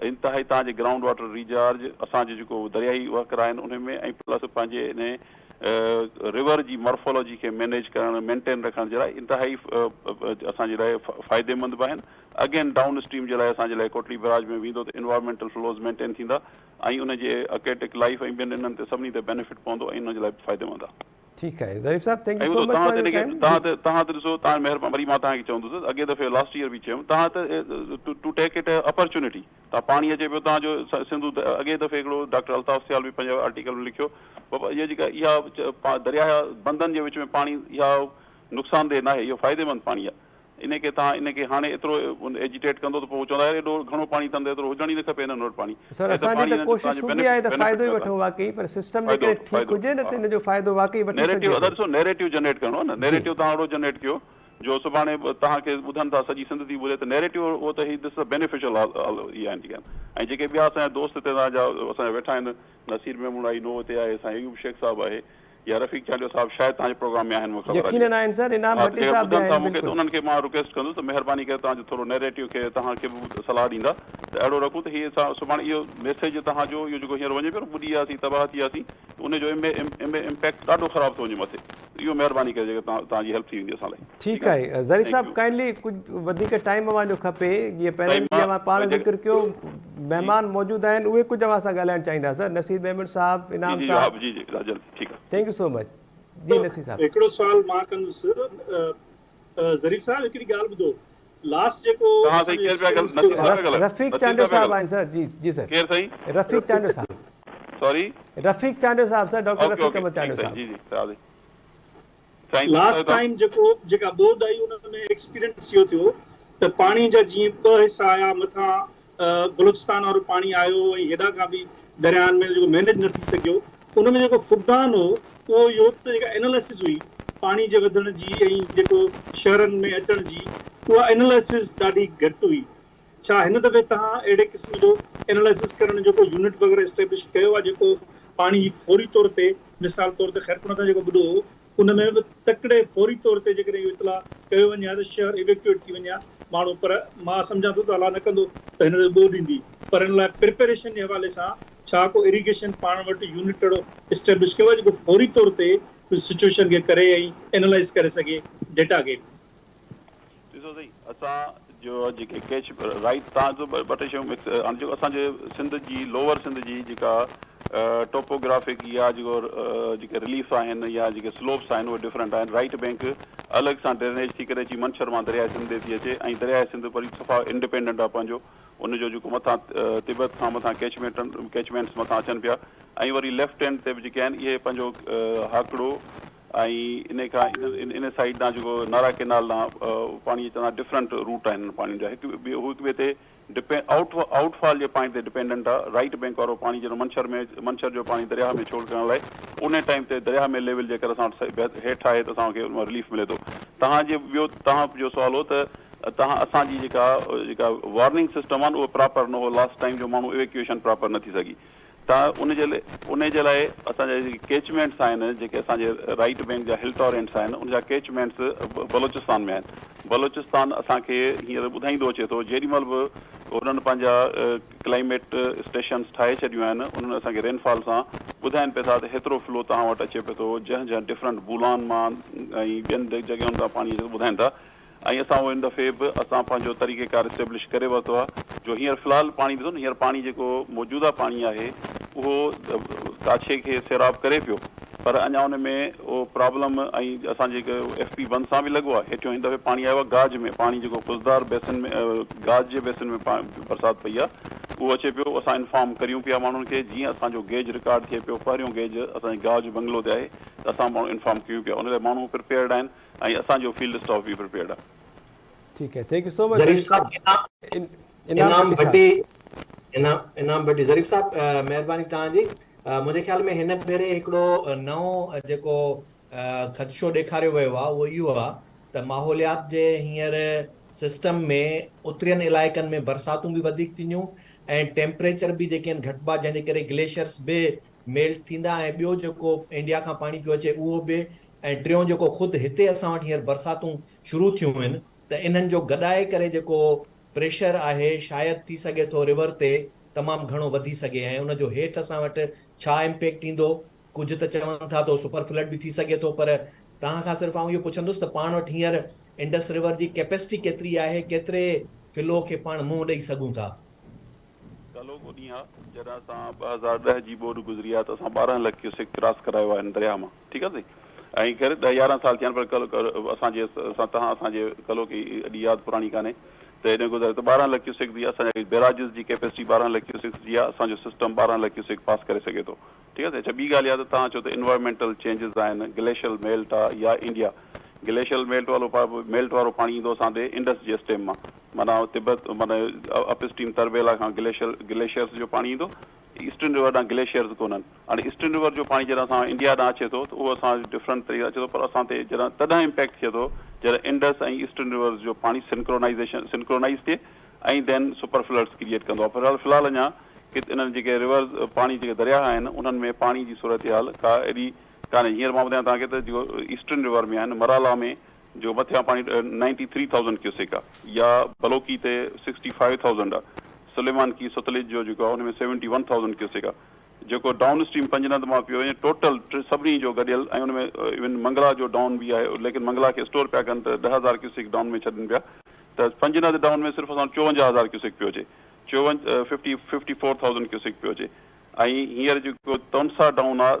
انتهائي توهان جي گرائونڊ واٽر ريچارج اسان جي جيڪو درياهي وهڪرا آهن انهي ۾ ۽ پلس پنهنجي انهي ريور جي مارفولوجي کي مينيج ڪرڻ مينٽين رکڻ جي لاء انتهائي اسان جي لاء فائديمند به آهن اگين ڊائون اسٽريم جي لاء اسان جي لاء ڪوٽڙي بئراج ۾ ويندو ته انوائرمينٽل فلوز مينٽين ٿيندا ۽ ان جي اڪيٽڪ لائيف ۽ ٻين انهن تي سڀني تي بينيفٽ پوندو ۽ انهن جي لاء فائديمند آهي. ٺيڪ آهي ظريف صاحب thank you so much for your time. توهان ته توهان ته ڏسو توهان مهربان وري مان توهان کي چوندس اڳئين دفعي لاسٽ ييئر به چيم توهان ته ٽو ٽيڪ it opportunity توهان پاڻي اچي پيو توهان جو سنڌو اڳئين دفعي هڪڙو ڊاڪٽر الطاف سيال به پنهنجي آرٽيڪل ۾ لکيو بابا اها جيڪا اها درياهه بندن جي وچ ۾ پاڻي اها نقصان ده ناهي اهو فائديمند پاڻي آهي ان کي توهان ان کي هاڻي ايترو ايجيٽيٽ ڪندو ته پوء هو چوندا يار ايڏو گهڻو پاڻي اٿن ته ايترو هجڻ ئي نه کپي هنن وٽ پاڻي. سر هي ته اسان جي پاڻي ته هنن جو ڪوشش توهان جو هوندي آهي بينيفٽ ته فائدو ئي بينيفٽ وٺون واقعي پر سسٽم فائدو جيڪڏهن وٺو ٺيڪ فائدو هجي نه ته ها ان جو فائدو واقعي وٺي نيريٽو سگهجي ادا ٿو. ڏسو نيريٽو جنريٽ ڪرڻو آهي نه جي. نيريٽو توهان اهڙو جنريٽ ڪيو جو سڀاڻي توهان کي ٻڌن ٿا سڄي سنڌ ٿي ٻڌي ته نيريٽو اهو ته هي دس از بينيفيشل اهي آهن جيڪي آهن ۽ جيڪي ٻيا اسان جا دوست هتي توهان جا اسان جا ويٺا آهن نصير ميمڻ آئي نو هتي آهي سائين ايوب شيخ صاحب آهي يا رفيق چانڊيو صاحب شايد توهان جي پروگرام ۾ آهن مون کي خبر آهي يقينن آهن سر انعام ها ته ڀٽي جيڪر صاحب به ٻڌن ٿا آهن مون کي ته بلڪل. انهن کي مان رڪويسٽ ڪندس ته مهرباني ڪري توهان جو ٿورو نيريٽيو کي توهان کي به صلاح ڏيندا ته اهڙو رکون ته هي اسان سڀاڻي اهو ميسيج توهان جو اهو جيڪو هينئر وڃي پيو نه ٻڏي وياسين تباهه ٿي وياسين ته ان جو امپيڪٽ ڏاڍو خراب ٿو وڃي مٿي اهو مهرباني ڪري جيڪر توهان توهان جي هيلپ ٿي ويندي اسان لاء ٺيڪ آهي ظريف thank صاحب يو ڪائنڊلي ڪجهه وڌيڪ ٽائيم اوهان جو کپي جيئن پهرين سائين به مان اوهان پاڻ ذڪر ڪيو مهمان موجود آهن اهي ڪجهه اوهان سان ڳالهائڻ چاهيندا سر نصير ميمڻ صاحب جي انعام جي ها صاحب جي جي جلد ٺيڪ آهي thank you سو مچ جي نصير صاحب. هڪڙو سوال مان ڪندس ظريف صاحب هڪڙي ڳالهه ٻڌو لاسٽ جيڪو توهان سائين ڪير پيا ڳالهايو نصير صاحب پيا ڳالهايو رفيق نصير چانڊيو صاحب پيا صاحب ڳالهايو آهن سر جي جي سر ڪير سائين رفيق چانڊيو صاحب سوري رفيق چانڊيو صاحب سر ڊاڪٽر اوڪي رفيق اوڪي احمد ٺيڪ چانڊيو سائين صاحب جي جي سائين سائين لاسٽ ٻڌايو توهان. ٽائيم جيڪو جيڪا ٻوڏ آئي ان ۾ ايڪسپيرينس اهو ٿيو ته پاڻي جا جيئن ٻه حصا آيا مٿان بلوچستان وارو پاڻي آيو ۽ هيڏانهن کان به درياهن ۾ جيڪو مينيج نه ٿي سگهيو ان ۾ جيڪو فقدان هو اهو اهو ته جيڪا ايناليسس هئي پاڻي جي وڌڻ جي ۽ جيڪو شهرن ۾ اچڻ جي اها اينالائسز ڏاڍي گهٽ هئي. ڇا هن دفعي توهان اهڙي قسم جو اينالائسز ڪرڻ جو ڪو يونٽ وغيره اسٽيبلش ڪيو آهي جيڪو پاڻي جي فوري طور تي مثال طور تي خيرپور تان جيڪو ٻڏو هو ان ۾ به تڪڙي فوري طور تي جيڪڏهن اهو اطلاع ڪيو وڃي ها ته شهر ايويڪيوئيٽ ٿي وڃي ها ماڻهو پر مان سمجهان ٿو ته الله نه ڪندو ته هن دفعي ٻوڏ ايندي پر ان لاء پريپريشن جي حوالي سان ڇا ڪو اريگيشن پاڻ وٽ يونٽ اهڙو اسٽيبلش ڪيو آهي جيڪو فوري طور تي سچوئيشن کي ڪري ۽ اينالائيز ڪري سگهي ڊيٽا کي. ڏسو سائين اسان جو جيڪي ڪيچ رائيٽ تان جو ٻه ٽي شيون مڪس هاڻي جيڪو اسان جي سنڌ جي لوئر سنڌ جي جيڪا ٽوپوگرافڪ يا جيڪو جيڪي رليف آهن يا جيڪي سلوپس آهن اهي ڊفرنٽ آهن رائيٽ بينڪ الڳ سان ڊرينيج ٿي ڪري اچي منڇر مان درياء سنڌ ڏي ٿي اچي ۽ درياء سنڌ وري صفا انڊيپينڊنٽ آهي پنهنجو ان جو جيڪو مٿان تبت کان مٿان ڪيچمينٽن ڪيچمينٽس مٿان اچن پيا ۽ وري ليفٽ هينڊ تي به جيڪي آهن اهي پنهنجو هاڪڙو ۽ انهي کان ان سائيڊ ڏانهن جيڪو نارا ڪينال ڏانهن پاڻي اچن ٿا ڊفرنٽ روٽ آهن انهن پاڻين جا هڪ ٻئي هو هڪ ٻئي تي ڊپي آئوٽ آئوٽ فال جي پوائنٽ تي ڊپينڊنٽ آهي رائيٽ بينڪ وارو پاڻي جڏهن منڇر ۾ منڇر جو پاڻي درياهه ۾ ڇوڙ ڪرڻ لاء انهي ٽائيم تي درياهه ۾ ليول جيڪر اسان وٽ هيٺ آهي ته اسان کي ان مان رليف ملي ٿو توهان جي ٻيو توهان جو سوال هو ته توهان اسان جي جيڪا جيڪا وارننگ سسٽم آهي نه اهو پراپر نه هو لاسٽ ٽائيم جو ماڻهو ايويڪيوئيشن پراپر نه ٿي سگهي ته ان جي ان جي لاء اسان جا جيڪي ڪيچمينٽس آهن جيڪي اسان جي رائيٽ بينڪ جا هل ٽورينٽس آهن ان جا ڪيچمينٽس بلوچستان ۾ آهن بلوچستان اسان کي هينئر ٻڌائيندو اچي ٿو جيڏي مهل به انهن پنهنجا ڪلائميٽ اسٽيشنس ٺاهي ڇڏيون آهن انهن اسان کي رين فال سان ٻڌائين پئي ٿا ته هيترو فلو توهان وٽ اچي پئي ٿو جنهن جنهن ڊفرنٽ بولان مان ۽ ٻين جڳهين تان پاڻي اچي ٿو ٻڌائين ٿا ۽ اسان اهو هن دفعي به اسان پنهنجو طريقي ڪار اسٽيبلش ڪري ورتو آهي جو هينئر في الحال پاڻي ڏسو نه هينئر پاڻي جيڪو موجوده پاڻي آهي اهو ڪاڇي کي سيراب ڪري پيو پر اڃا ان ۾ اهو پرابلم ۽ اسان جي ايف پي بند سان به لڳو آهي هيٺيون هن دفعي پاڻي آيو آهي گاج ۾ پاڻي جيڪو خضدار بيسن ۾ گاج جي بيسن ۾ برسات پئي آهي اهو اچي پيو اسان انفارم ڪريون پيا ماڻهن کي جيئن اسان جو گيج رڪارڊ ٿئي پيو پهريون گيج اسان جي گاج بنگلو تي آهي ته اسان ماڻهو انفارم ڪيون پيا ان لاء ماڻهو پرپيئرڊ آهن ۽ اسان جو فيلڊ اسٽاف به پرپيئرڊ آ. ٺيڪ آهي thank you سو مچ ظريف صاحب انعام ڀٽي انعام ڀٽي ظريف صاحب مهرباني توهان جي منهنجي خيال ۾ هن ڀيري هڪڙو نئون جيڪو خدشو ڏيکاريو ويو آهي اهو اهو آهي ته ماحوليات جي هينئر سسٽم ۾ اترين علائقن ۾ برساتون به وڌيڪ ٿينديون ۽ ٽيمپريچر به جيڪي آهن گهٽبا جنهن جي ڪري گليشرس به ميلٽ ٿيندا ۽ ٻيو جيڪو انڊيا کان پاڻي پيو اچي اهو به ۽ ٽيون جيڪو خود هتي اسان وٽ هينئر برساتون شروع ٿيون آهن ته انهن جو گڏائي ڪري جيڪو پريشر آهي شايد ٿي سگهي ٿو ريور تي تمام گهڻو وڌي سگهي ۽ ان جو هيٺ اسان وٽ ڇا امپيڪٽ ايندو ڪجهه ته چون ٿا ته سپر فلڊ به ٿي سگهي ٿو پر توهان کان صرف آئون اهو پڇندس ته پاڻ وٽ هينئر انڊس ريور جي ڪيپيسٽي ڪيتري آهي ڪيتري فلو کي پاڻ منهن ڏئي سگهون ٿا. ڪلهوڪو ڏينهن آ جڏهن اسان 2010 جي ٻوڏ گذري آ ته اسان 12 لک ڪيوسڪ ڪراس ڪرايو آ هن درياهه مان ٺيڪ آ سائين ۽ خير ڏهه يارهن سال ٿيا آهن پر ڪلهه اسان جي اسان تهان اسان جي ڪلهوڪي ايڏي ياد پراڻي ڪانهي ته هيڏي گذاري ته 12 لک ڪيوسڪ جي اسان جا بيراجز جي ڪيپيسٽي 12 لک ڪيوسڪس جي آ اسان جو سسٽم 12 لک ڪيوسڪ پاس ڪري سگهي ٿو ٺيڪ آ سائين اڇا ٻي ڳالهه اها ته تهان چئو ته انوائرمينٽل چينجز آهن گليشل ميلٽ آ يا انڊيا گليشل ميلٽ والو ميلٽ وارو پاڻي ايندو اسان ڏي انڊس جي اسٽيم مان معنيٰ تبت معنيٰ اپ اسٽريم تربيلا کان گليشل گليشيئرز جو پاڻي ايندو ايسٽرن ريور ڏانهن گليشيئرز ڪونهن هاڻي ايسٽرن ريور جو پاڻي جڏهن اسان انڊيا ڏانهن اچي ٿو ته اهو اسان ڊفرنٽ طريقي سان اچي ٿو پر اسان تي جڏهن تڏهن امپيڪٽ ٿئي ٿو جڏهن انڊس ۽ ايسٽرن ريورز جو پاڻي سنڪرونائيزيشن سنڪرونائيز ٿئي ۽ دين سپر فلڊس ڪريئيٽ ڪندو آهي في الحال اڃا ڪت انهن جيڪي ريورز پاڻي جيڪي درياهه آهن انهن ۾ پاڻي جي صورتحال ڪا ايڏي ڪانهي هينئر مان ٻڌايان توهان کي ته جيڪو ايسٽرن ريور ۾ آهن مرالا ۾ جو مٿيان پاڻي نائنٽي ٿري ٿائوزنڊ ڪيوسڪ آ يا بلوڪي تي سڪسٽي فائيو ٿائوزنڊ آ سليمان ڪي ستلج جو جيڪو آ ان ۾ سيونٽي ون ٿائوزنڊ ڪيوسڪ آ جيڪو ڊائون اسٽريم پنجند مان پيو وڃي ٽوٽل سڀني جو گڏيل ۽ ان ۾ ايون منگلا جو ڊائون به آهي ليڪن منگلا کي اسٽور پيا ڪن ته 10,000 ڪيوسڪ ڊائون ۾ ڇڏن پيا ته پنجند ڊائون ۾ صرف اسان وٽ 54 هزار ڪيوسڪ پيو اچي چوونجاهه ففٽي فور ٿائوزنڊ ڪيوسڪ پيو اچي ۽ هينئر جيڪو تونسا ڊائون آ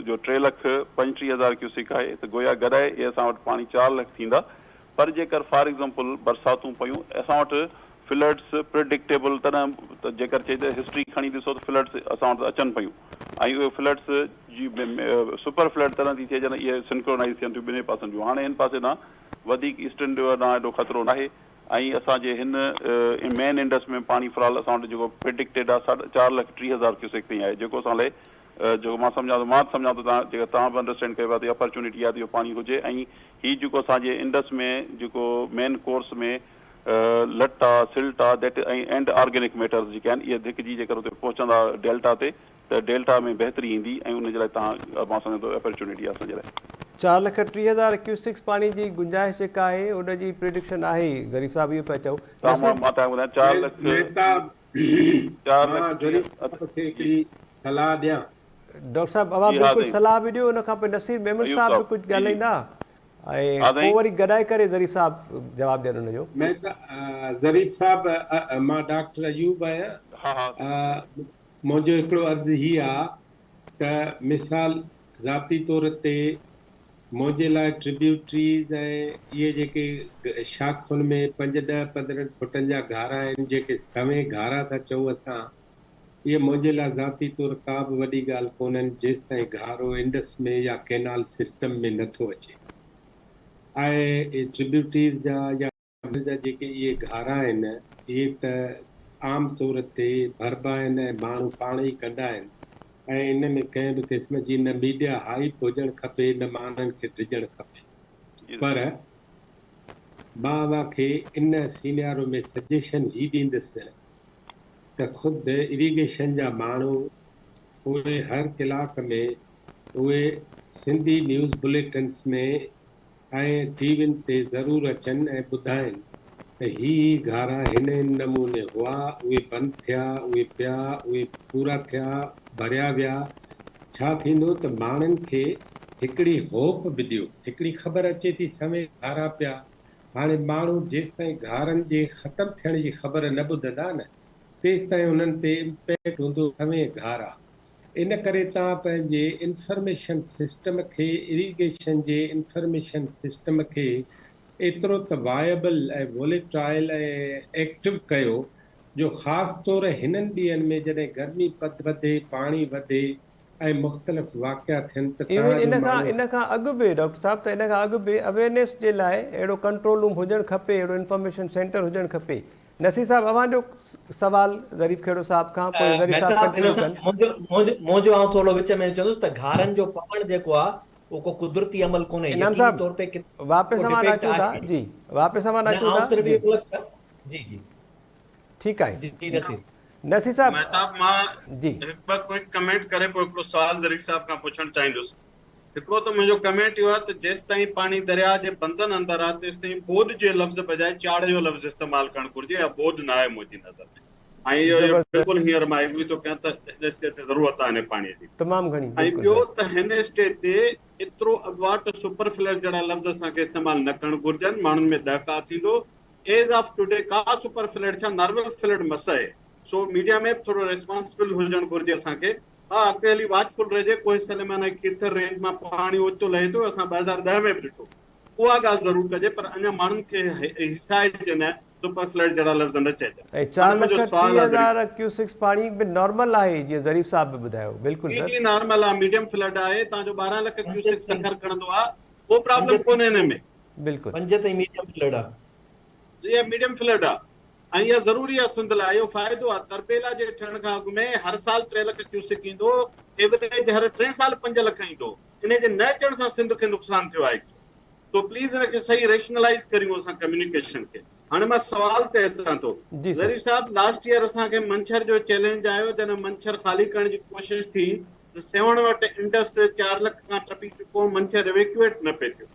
جو ٽي لک 35 هزار ڪيوسڪ آهي ته گويا گڏائي اهي اسان وٽ پاڻي 4 لک ٿيندا پر جيڪر فار ايگزامپل برساتون پيون اسان وٽ فلڊس پريڊڪٽيبل تڏهن ته جيڪر چئي ته هسٽري کڻي ڏسو ته فلڊس اسان وٽ اچن پيون ۽ اهي فلڊس جي سپر فلڊ تڏهن ٿي ٿئي جڏهن اهي سنڪرونائيز ٿين ٿيون ٻنهي پاسن جون هاڻي هن پاسي ڏانهن وڌيڪ ايسٽرن ريور ڏانهن ايڏو خطرو ناهي ۽ اسان جي هن مين انڊس ۾ پاڻي في الحال اسان وٽ جيڪو پريڊڪٽيڊ آهي ساڍا چار لک 30 هزار ڪيوسڪ تائين آهي جيڪو اسان لاء جيڪو مان سمجهان ٿو مان ته سمجهان ٿو توهان جيڪا توهان به انڊرسٽينڊ ڪيو پيا ته اپرچونٽي آهي ته اهو پاڻي هجي ۽ هي جيڪو اسان جي انڊس ۾ جيڪو مين ڪورس ۾ لٽ آ سلٽ آ that ۽ and organic matters جيڪي آهن اهي ڌڪجي جيڪر اتي پهچندا ڊيلٽا تي ته ڊيلٽا ۾ بهتري ايندي ۽ ان جي لاء توهان مان سمجهان ٿو اپرچونٽي آهي اسان جي لاء. 4,30,000 ڪيوسڪس پاڻي جي گنجائش جيڪا آهي ان جي پريڊڪشن آهي ظريف صاحب اهو پيا چئو توهان مان مان توهان کي ٻڌايان چار لک مهتاب چار مان لک ظريف ٽيهه صاحب کي هڪڙي صلاح ڏيان. ڊاڪٽر صاحب اوهان جي ها بلڪل سائين صلاح به ڏيو ان کان پوء نصير ميمڻ ايوب صاحب به صاحب ڪجهه جي جي ڳالهائيندا ۽ ها پوء سائين وري گڏائي ڪري ظريف صاحب جواب ڏين ان جو. مهتاب ظريف صاحب مان ڊاڪٽر ايوب آهيان ها ها منهنجو هڪڙو عرض هي آ ته مثال ذاتي طور تي منهنجي لاء ٽربيوٽريز ۽ اهي جيڪي شاخن ۾ پنج ڏهه 15 فٽن جا گهارا آهن جيڪي سوين گهارا ٿا چئون اسان اهي منهنجي لاء ذاتي طور ڪا به وڏي ڳالهه ڪونهن جيستائين گهارو انڊس ۾ يا ڪينال سسٽم ۾ نه ٿو اچي ۽ ٽربيوٽريز جا يا ان جا جيڪي اهي گهارا آهن، اهي ته عام طور تي ڀربا آهن ۽ ماڻهو پاڻ ئي ڪندا آهن ۽ ان ۾ ڪنهن به قسم جي نه ميڊيا هائيپ هجڻ کپي نه ماڻهن کي ڊڄڻ کپي. پر مان اوهان کي ان سينيارو ۾ سجيشن هي ڏيندس ته خود اريگيشن جا ماڻهو اهي هر ڪلاڪ ۾ اهي سنڌي نيوز بليٽنس ۾ ۽ ٽي وين تي ضرور اچن ۽ ٻڌائين ته هي هي گهارا هن هن نموني هئا، اهي بند ٿيا، اهي پيا، اهي پورا ٿيا، ڀريا ويا. ڇا ٿيندو ته ماڻهن کي هڪڙي هوپ به ڏيو. هڪڙي خبر اچي ٿي سوين گهارا پيا، هاڻي ماڻهو جيستائين گهارن جي ختم ٿيڻ جي خبر نه ٻڌندا نه، تيستائين انهن تي امپيڪٽ هوندو سوين گهارا. ان ڪري توهان پنهنجي انفرميشن سسٽم کي اريگيشن جي انفرميشن سسٽم کي ايترو ته وائبل ۽ ووليٽائل ۽ ايڪٽو ڪيو جو خاص طور هنن ڏينهن ۾ جڏهن گرمي پد وڌي پاڻي وڌي ۽ مختلف واقعا ٿين ته ايون توهان جو ان کان ماڻهو ان کان اڳ به ڊاڪٽر صاحب ته ان کان اڳ به اويئرنيس جي لاء اهڙو ڪنٽرول روم هجڻ کپي اهڙو انفارميشن سينٽر هجڻ کپي نصير صاحب اوهان جو سوال ظريف کهڙو صاحب کان پوء ظريف صاحب مهتاب ان ڪنٽينيو سان ڪن. منهنجو منهنجو منهنجو آئون ٿورڙو وچ ۾ چوندس ته گهارن جو پوڻ جيڪو آ اهو ڪو قدرتي عمل ڪونهي انعام يقيني صاحب طور تي ڪٿي واپس ڪو اوهان ڏانهن ڊفيڪٽ اچون ٿا آهي جي واپس اوهان نه ڏانهن اچون آئون ٿا صرف جي اهو چوندس جي جي ٺيڪ آهي جي نصير. نصير صاحب مهتاب مان جي. هڪ ٻه ڪوئڪ ڪمينٽ ڪري پوء هڪڙو سوال ظريف صاحب کان پڇڻ چاهيندس. هڪڙو ته منهنجو ڪمينٽ اهو آهي ته جيستائين پاڻي درياهه جي بندن اندر آهي تيستائين ٻوڏ جي لفظ بجاء چاڙهه جو لفظ استعمال ڪرڻ گهرجي اها ٻوڏ ناهي منهنجي نظر ۾ ۽ اهو اهو بلڪل هينئر مان ايگري ٿو ڪيان ته هن اسٽيج تي ضرورت آهي هن پاڻي جي تمام گهڻي ۽ بلڪل ٻيو سر. ته هن اسٽيج تي ايترو اڳواٽ سپر فلڊ جهڙا لفظ اسان کي استعمال نه ڪرڻ گهرجن ماڻهن ۾ ڏهڪاء ٿيندو ايز آف ٽوڊي ڪا سپر فلڊ ڇا نارمل فلڊ مس آهي سو ميڊيا ۾ به ٿورو ريسپانسبل هجڻ گهرجي اسان کي ها اڳتي هلي واچ فل رهجي، ڪوهه سليمان ۽ کيرٿر رينج مان پاڻي اوچتو لهي ٿو، اسان 2010 ۾ به ڏٺو. اها ڳالهه ضرور ڪجي پر اڃا ماڻهن کي هيسائجي نه، سپر فلڊ جهڙا لفظ نه چئجن. ۽ چار هاڻي لک منهنجو سوال ٽيهه آ ظريف. هزار ڪيوسڪس پاڻي به نارمل آهي جيئن ظريف صاحب به ٻڌايو بلڪل جي سر. جي نارمل آ ميڊيم فلڊ آهي تان جو 12 لک پنج ڪيوسڪ تائين سکر کڻندو آ ڪو پنج پرابلم تائين ڪونهي ان ۾. بلڪل. پنج تائين ميڊيم فلڊ آ. جي اها ميڊيم فلڊ آ. ۽ اها ضروري آهي سنڌ لاء اهو فائدو آهي تربيلا جي ٺهڻ کان اڳ ۾ هر سال 3 لک ڪيوسڪ ايندو هو ايوريج هر ٽئين سال 5 لک ايندو هو انهي جي نه اچڻ سان سنڌ کي نقصان ٿيو آهي سو پليز ان کي صحيح ريشنلائيز ڪريون اسان ڪميونيڪيشن کي هاڻي مان سوال تي اچان ٿو جي سر. ظريف صاحب لاسٽ ييئر اسان کي منڇر جو چئلينج آيو جڏهن منڇر خالي ڪرڻ جي ڪوشش ٿي ته سيوهڻ وٽ انڊس 4 لک کان ٽپي چڪو منڇر ايويڪيوئيٽ نه پئي ٿيو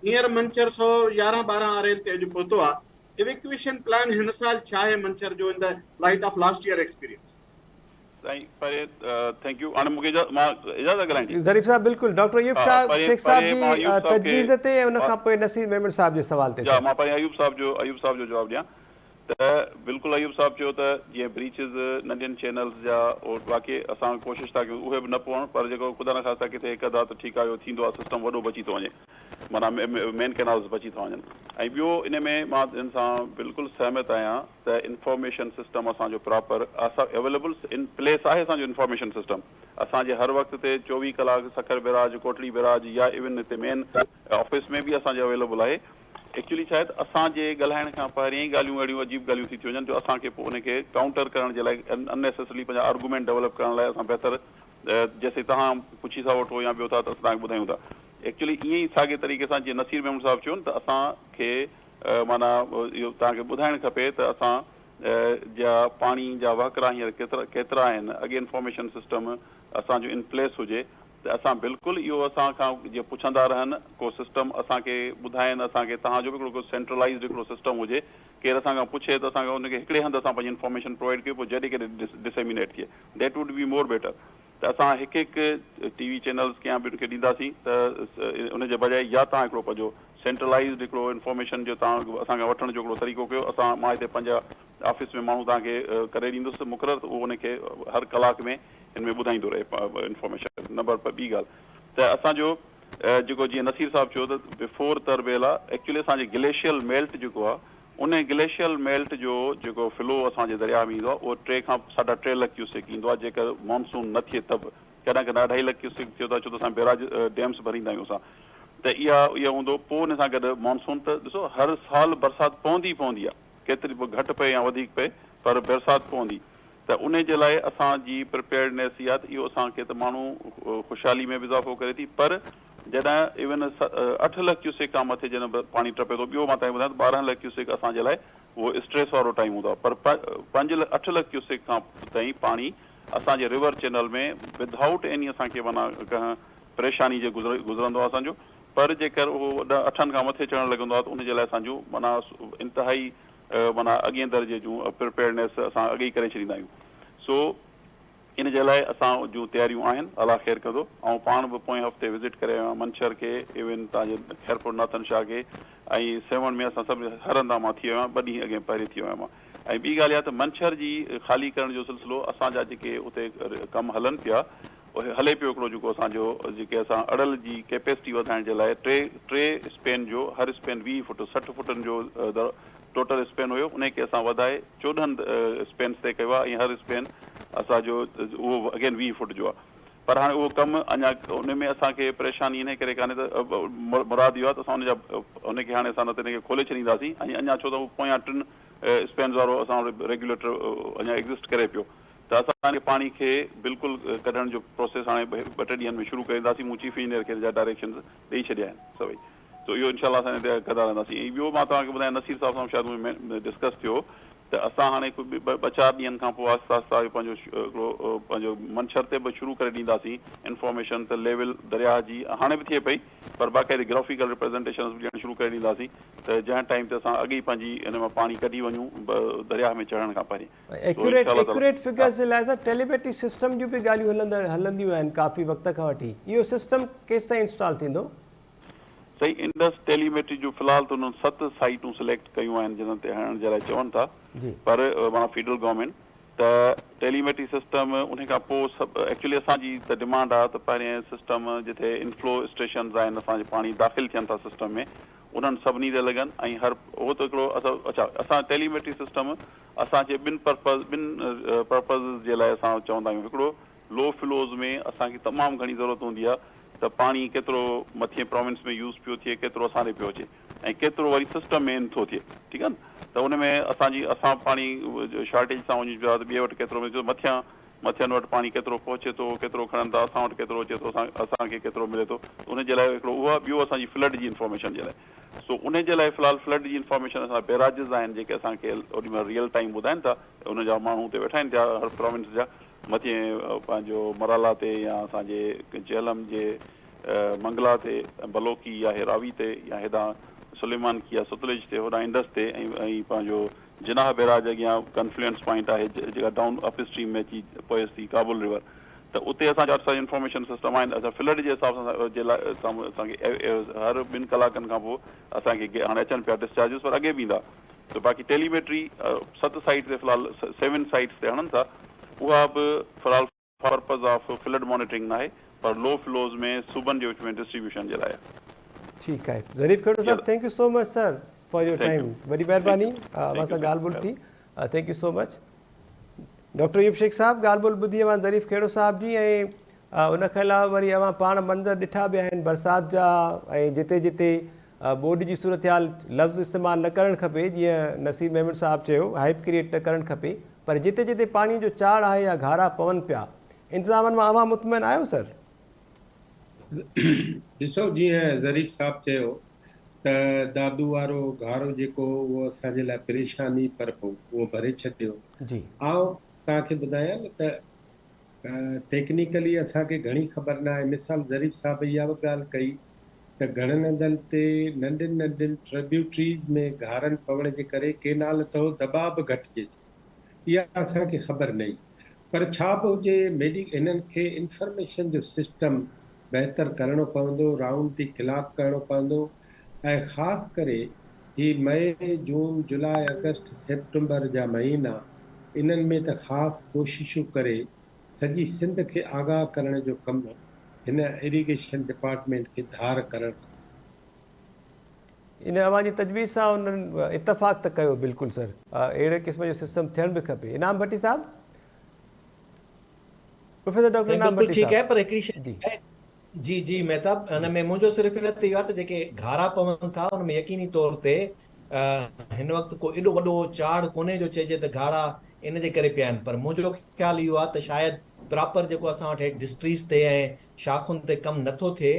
هينئر منڇر 111 12 آر ايل تي اڄ پهتو آهي ايويڪيوئيشن پلان هن سال ڇا آهي منڇر جو in the light of last year experience. سائين پري thank you هاڻي مونکي اجازت مان اجازت آهي ڳالهائڻ جي. ظريف صاحب بلڪل ڊاڪٽر ايوب ها شاهه پري شيخ صاحب پري جي مان ايوب صاحب کي تجويز تي ۽ ان کان پوء نصير ميمڻ صاحب جي سوال تي جا سر. مان پري ايوب صاحب جو ايوب صاحب جو جواب ڏيان ته بلڪل ايوب صاحب چيو ته جيئن بريچز ننڍين چينلز جا واقعي اسان ڪوشش ٿا ڪيون اهي به نه پوڻ پر جيڪو خدا نخواسته ڪٿي هڪ اڌ آ ته ٺيڪ آهي اهو ٿيندو آهي سسٽم وڏو بچي ٿو وڃي معنيٰ مين ڪئنالز بچي ٿا وڃن ۽ ٻيو ان ۾ مان ان سان بلڪل سهمت آهيان ته انفارميشن سسٽم اسان جو پراپر اسان اويليبل ان پليس آهي اسان جو انفارميشن سسٽم اسان جي هر وقت تي 24 ڪلاڪ سکر بئراج ڪوٽڙي بئراج يا ايون هتي مين آفيس ۾ به اسان جي اويليبل آهي ايڪچولي ڇا آهي ته اسان جي ڳالهائڻ کان پهرين ئي ڳالهيون اهڙيون عجيب ڳالهيون ٿي ٿيون وڃن جو اسان کي پوء ان کي ڪائونٽر ڪرڻ جي لاء ان نيسيسرلي پنهنجا آرگومينٽ ڊولپ ڪرڻ لاء اسان بهتر جيسين توهان پڇي ٿا وٺو يا ٻيو ٿا ته اسان توهان کي ٻڌايون ٿا. ايڪچوئلي ائين ئي ساڳي طريقي سان جيئن نصير ميمڻ صاحب چيو نه ته اسان کي معنيٰ اهو توهان کي ٻڌائڻ کپي ته اسان جا پاڻي جا وهڪرا هينئر ڪيترا ڪيترا آهن اڳي انفارميشن سسٽم اسان جو ان پليس هجي ته اسان بلڪل اهو اسان کان جيئن پڇندا رهن ڪو سسٽم اسان کي ٻڌائين اسان کي توهان جو به هڪڙو ڪو سينٽرلائيزڊ هڪڙو سسٽم هجي ڪير اسان کان پڇي ته اسان ان کي هڪڙي هنڌ اسان پنهنجي انفارميشن پرووائيڊ ڪيون پوء جڏهن ڪڏهن ڊسيمينيٽ ٿئي that would be more better ته اسان هڪ هڪ ٽي وي چينلز کي يا ٻين کي ڏينداسين ته ان جي بجاء يا توهان هڪڙو پنهنجو سينٽرلائيزڊ هڪڙو انفارميشن جو توهان اسان کان وٺڻ جو هڪڙو طريقو ڪيو اسان مان هتي پنهنجا آفيس ۾ ماڻهو توهان کي ڪري ڏيندس مقرر ته اهو ان کي هر ڪلاڪ ۾ هن ۾ ٻڌائيندو رهي انفارميشن نمبر ٻي ڳالهه ته اسان جو جيڪو جيئن نصير صاحب چيو ته بفور تربيلا ايڪچولي اسان جي گليشيل ميلٽ جيڪو آهي ان گليشيل ميلٽ جو جيڪو فلو اسان جي درياهه ۾ ايندو آهي اهو ٽي کان ساڍا ٽي لک ڪيوسڪ ايندو آهي جيڪر مانسون نه ٿئي ته به ڪڏهن ڪڏهن اڍائي لک ڪيوسڪ ٿيو ته ڇو ته اسان بيراج ڊيمس ڀريندا آهيون اسان ته اها اهو هوندو پوء ان سان گڏ مانسون ته ڏسو هر سال برسات پوندي ئي پوندي آهي ڪيتري به گهٽ پئي يا وڌيڪ پئي پر برسات پوندي ته انهي جي لاء اسان جي پريپيئرڊنيس اها ته اهو اسان کي ته ماڻهو خوشحالي ۾ به اضافو ڪري ٿي پر جڏهن ايون اٺ لک ڪيوسڪ کان مٿي جڏهن پاڻي ٽپي ٿو ٻيو مان توهان کي ٻڌايان ته 12 لک ڪيوسڪ اسان جي لاء اهو اسٽريس وارو ٽائيم هوندو آهي پر پنج اٺ لک ڪيوسڪ کان تائين پاڻي اسان جي ريور چينل ۾ ودائوٽ ايني اسان کي معنيٰ ڪنهن پريشاني جي گذرندو آهي اسان جو پر جيڪر اهو اٺن کان مٿي چڙهڻ لڳندو آهي ته ان جي لاء اسان جون معنيٰ انتهائي معنيٰ اڳئين درجي جون پريپيئرڊنيس اسان اڳي ئي ڪري ڇڏيندا آهيون سو ان جي لاء اسان جون تياريون آهن الله خير ڪندو. آئون پاڻ به پوئين هفتي وزٽ ڪري آيو آهيان منڇر کي ايون تان جي خيرپور ناٿن شاهه کي ۽ سيوهڻ ۾ اسان سڀ هر هنڌان مان ٿي آيو آهيان ٻه ڏينهن اڳئين پهرين ٿي آيو آهيان مان ۽ ٻي ڳالهه اها ته منڇر جي خالي ڪرڻ جو سلسلو اسان جا جيڪي اتي ڪم هلن پيا اهي هلي پيو هڪڙو جيڪو اسان جو جيڪي اسان اڙل جي ڪيپيسٽي وڌائڻ جي لاء ٽي ٽي اسپين جو هر اسپين 20 فٽ 60 فٽن جو ٽوٽل اسپين هيو انهي کي اسان وڌائي 14 اسپينس تي ڪيو آهي ۽ هر اسپين اسان جو اهو اگين 20 فوٽ جو آهي پر هاڻي اهو ڪم اڃا ان ۾ اسان کي پريشاني انهي ڪري ڪانهي ته مراد اهو آهي ته اسان ان جا ان کي هاڻي اسان نه ته ان کي کولي ڇڏينداسين ۽ اڃا ڇو ته هو پويان ٽن اسپينز وارو اسان وٽ ريگيوليٽر اڃا ايگزسٽ ڪري پيو ته اسان ان پاڻي کي بلڪل ڪڍڻ جو پروسيس هاڻي ٻه ٽي ڏينهن ۾ شروع ڪرينداسين مون چيف انجنيئر کي ان جا ڊائريڪشنز ڏئي ڇڏيا آهن سڀئي. سو اهو انشاء الله اسان هتي ڪندا رهنداسين ۽ ٻيو مان توهان کي ٻڌايان نصير صاحب سان شايد منهنجو ڊسڪس ٿيو ته اسان هاڻي ڪو ٻه چار ڏينهن کان پوء آهستي آهستي اهو پنهنجو هڪڙو پنهنجو منڇر تي به شروع ڪري ڏينداسين انفارميشن ته ليول درياهه جي هاڻي به ٿئي پئي پر باقاعدي گرافيڪل ريپريزنٽيشنس به ڏيڻ شروع ڪري ڏينداسين ته جنهن ٽائيم تي اسان اڳ ئي پنهنجي ان مان پاڻي ڪڍي وڃون درياهه ۾ چڙهڻ کان پهرين سو ايڪيوريٽ انشاء الله تعالي ايڪيوريٽ فگرز جي لاء سر ٽيليميٽري سسٽم جون به ڳالهيون هلندڙ هلنديون آهن ڪافي وقت کان وٺي اهو سسٽم ڪيستائين انسٽال ٿيندو؟ سائين انڊس ٽيليميٽري جون في الحال ته انهن ست سائيٽون سليڪٽ ڪيون آهن جنھن تي هڻڻ جي لاء چون ٿا پر معنيٰ فيڊرل گورنمينٽ ته ٽيليميٽري سسٽم انهي کان پوء سڀ ايڪچولي اسان جي ته ڊمانڊ آ ته پهرين سسٽم جتي انفلو اسٽيشنز آهن اسان جي پاڻي داخل ٿين ٿا سسٽم ۾ انهن سڀني تي لڳن ۽ هر اهو ته هڪڙو اسان اڇا اسان ٽيليميٽري سسٽم اسان جي ٻن پرپز ٻن پرپزز جي لاء اسان چوندا آهيون هڪڙو لو فلوز ۾ اسان کي تمام گهڻي ضرورت هوندي آهي ته پاڻي ڪيترو مٿين پراونس ۾ يوز پيو ٿئي ڪيترو اسان ڏي پيو اچي ۽ ڪيترو وري سسٽم ۾ ان ٿو ٿئي ٺيڪ آهي نه ته ان ۾ اسان جي اسان پاڻي شارٽيج سان وڃون پيا ته ٻئي وٽ ڪيترو ملي ٿو مٿيان مٿين وٽ پاڻي ڪيترو پهچي ٿو ڪيترو کڻن ٿا اسان وٽ ڪيترو اچي ٿو اسان اسان کي ڪيترو ملي ٿو ان جي لاء هڪڙو اهو آهي ٻيو اسان جي فلڊ جي انفارميشن جي لاء سو ان جي لاء في الحال فلڊ جي انفارميشن اسان بيراجز آهن جيڪي اسان کي اوڏي مهل ريئل ٽائيم ٻڌائن ٿا ان جا ماڻهو اتي ويٺا آهن هر پراونس جا مٿين پنهنجو مرالا تي يا اسان جي جهلم جي منگلا تي بلوڪي يا هي راوي تي يا هيڏانهن سليمانڪي يا ستلج تي هوڏانهن انڊس تي ۽ ۽ پنهنجو جناح بيراج اڳيان ڪنفلوئنس پوائنٽ آهي جيڪا ڊائون اپ اسٽريم ۾ اچي پويس ٿي ڪابل ريور ته اتي اسان جا اسان انفارميشن سسٽم آهن اسان فلڊ جي حساب سان جي لاء اسان کي هر ٻن ڪلاڪن کان پوء اسان کي هاڻي اچن پيا ڊسچارجز پر اڳي به ايندا ته باقي ٽيليميٽري ست سائيٽ تي في الحال سيون سائيٽس تي هڻن ٿا اها به في الحال پرپز آف فلڊ مانيٽرنگ ناهي پر لو فلوز ۾ صوبن جي وچ ۾ ڊسٽريبيوشن جي لاء آهي. ٺيڪ آهي ظريف کهڙو صاحب thank you so much sir for your time وڏي مهرباني اوهان سان ڳالهه ٻولهه ٿي thank you so much doctor Ayub Shaikh صاحب ڳالهه ٻولهه ٻڌي اوهان ظريف کهڙو صاحب جي ۽ ان کان علاوه وري اوهان پاڻ منظر ڏٺا به آهن برسات جا ۽ جتي جتي ٻوڏ جي صورتحال لفظ استعمال نه ڪرڻ کپي جيئن نصير ميمڻ صاحب چيو هائپ ڪريئيٽ نه ڪرڻ کپي پر جتي جتي پاڻي جو چاڙهه آهي يا گهارا پون پيا انتظامن مان اوهان مطمئن آهيو سر؟ ڏسو جيئن ظريف صاحب چيو ته دادو وارو گهارو جيڪو هو اهو اسان جي لاء پريشاني پر پوء اهو ڀري ڇڏيو. جي. آئون توهان کي ٻڌايان نه ته ٽيڪنيڪلي اسان کي گهڻي خبر ناهي مثال ظريف صاحب اها به ڳالهه ڪئي ته گهڻن هنڌن تي ننڍين ننڍين ٽربيوٽريز ۾ گهارن پوڻ جي ڪري ڪينال ته دٻاء به گهٽجي ٿو. اها اسان کي خبر نه هئي پر ڇا به هجي ميڊي هنن کي انفرميشن جو سسٽم بهتر ڪرڻو پوندو رائونڊ the clock ڪرڻو پوندو ۽ خاص ڪري هي مئي جون جولاء آگسٽ سيپٽمبر جا مهينا انهن ۾ ته خاص ڪوششون ڪري سڄي سنڌ کي آگاهه ڪرڻ جو ڪم هن اريگيشن ڊپارٽمينٽ کي ڌار ڪرڻ کپي. ان اوهان جي تجويز سان انهن اتفاق ته ڪيو بلڪل سر اهڙي قسم جو سسٽم ٿيڻ به کپي انعام ڀٽي صاحب پروفيسر ڊاڪٽر انعام بلڪل ڀٽي ٺيڪ آهي صاحب پر هڪڙي شيء جي. آهي جي جي مهتاب ان ۾ منهنجو صرف ان تي اهو آهي ته جيڪي گهارا پون ٿا ان ۾ يقيني طور تي هن وقت ڪو ايڏو وڏو چاڙهه ڪونهي جو چئجي ته گهارا ان جي ڪري پيا آهن پر منهنجو خيال اهو آهي ته شايد پراپر جيڪو اسان وٽ هيٺ ڊسٽريز تي ۽ شاخن تي ڪم نٿو ٿئي